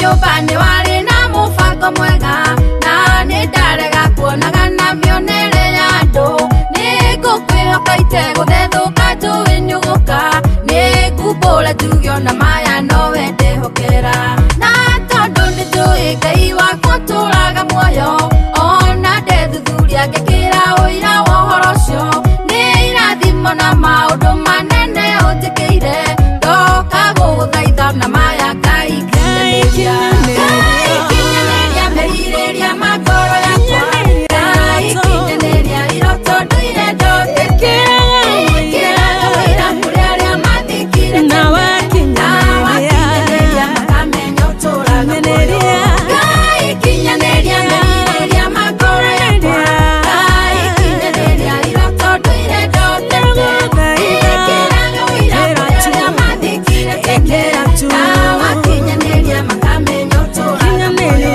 Akĩnyũmba nĩ warĩ na mũbango mwega na nĩ ndarega kuonaga na mĩonere ya andũ nĩ ngũkwĩhoka itegũthethũka njũĩ nĩũgũka nĩ ngumbũra njuge ona maya nowe ndehokera na tondũ nĩ njũĩ Ngai wakwa ũtũũraga muoyo ona ndethuthuria ngĩkĩra ũira wa ũhoro ũcio nĩ irathimo na maũndũ manene ũnjĩkĩire ndoka gũgũthaitha na maya Ngai kinyanĩria Ngai kinyanĩria merirĩria ma ngoro yakwa Ngai kinyanĩria iroto ndũire ndotete ĩkĩraga wĩra kũrĩ arĩa mathikire tene na wakinyanĩria makamenya ũtũũraga muoyo Ngai kinyanĩria merirĩria ma ngoro yakwa Ngai kinyanĩria iroto ndũire ndotete ĩkĩraga wĩra kũrĩ arĩa mathikire tene na wakinyanĩria makamenya ũtũũraga muoyo.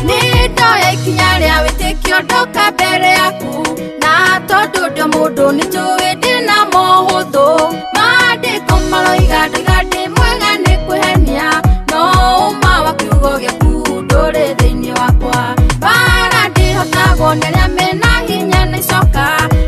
Nĩ ndoya ikinya rĩa wĩtĩkio ndoka mbere yaku na tondũ ndĩ mũndũ nĩ njũĩ ndĩna mohũthũ maandĩko maroiga ndoiga ndĩ mwega nĩ kwĩhenia no ũma wa kiugo gĩaku ndũrĩ thĩinĩ wakwa mbara ndĩhotagwo nĩ arĩa mena hinya na icoka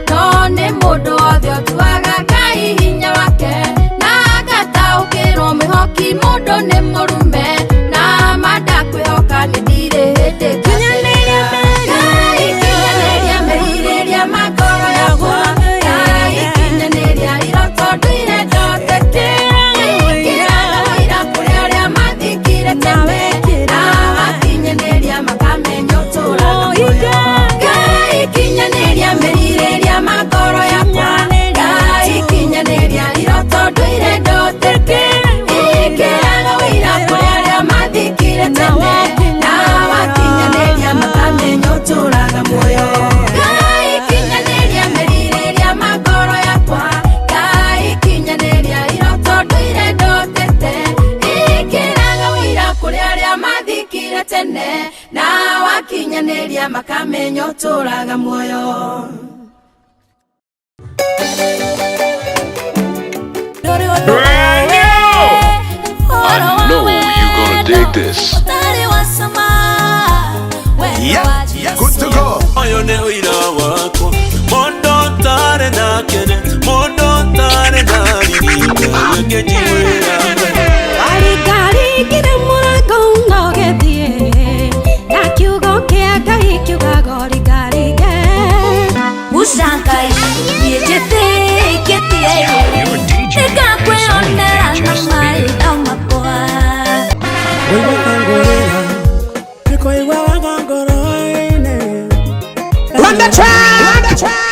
no nĩ mũndũ wothe ũtuaga Ngai hinya wake na agataũkĩrwo mwĩhoki mũndũ nĩ mũrume na ma ndakwĩhoka nĩ ndirĩ hĩndĩ ngacerera. Ngai kinyanĩria merirĩria ma ngoro yakwa Ngai kinyanĩria iroto ndũire ndotete ĩkĩraga wĩra kũrĩ arĩa mathikire tene na wakinyanĩria makamenya ũtũũraga muoyo Ngai kinyanĩria merirĩria ma ngoro yakwa Ngai kinyanĩria iroto ndũire ndotete ĩkĩraga wĩra kũrĩ arĩa mathikire tene na wakinyanĩria makamenya ũtũũraga muoyo Ngai kinyanĩria merirĩria ma ngoro yakwa Ngai kinyanĩria iroto ndũire ndotete ĩkĩraga wĩra kũrĩ arĩa mathikire tene na wakinyanĩria makamenya ũtũũraga muoyo.
Brand new! I know you're gonna dig this.
Yeah, good to go.
Ũyũ nĩ ũira wakwa mũndũ ũtarĩ na kĩene mũndũ ũtarĩ na riri Ngai akĩnjiguĩra
Waringaringire mũrango no gĩthiĩ na kiugo kĩa Ngai kiugaga ũringaringe.
Ushangai niĩnjĩtĩkĩtie
Your DJ is
nĩngakwĩonera
only
na
just
maitho makwa.
Run the track! Run the track!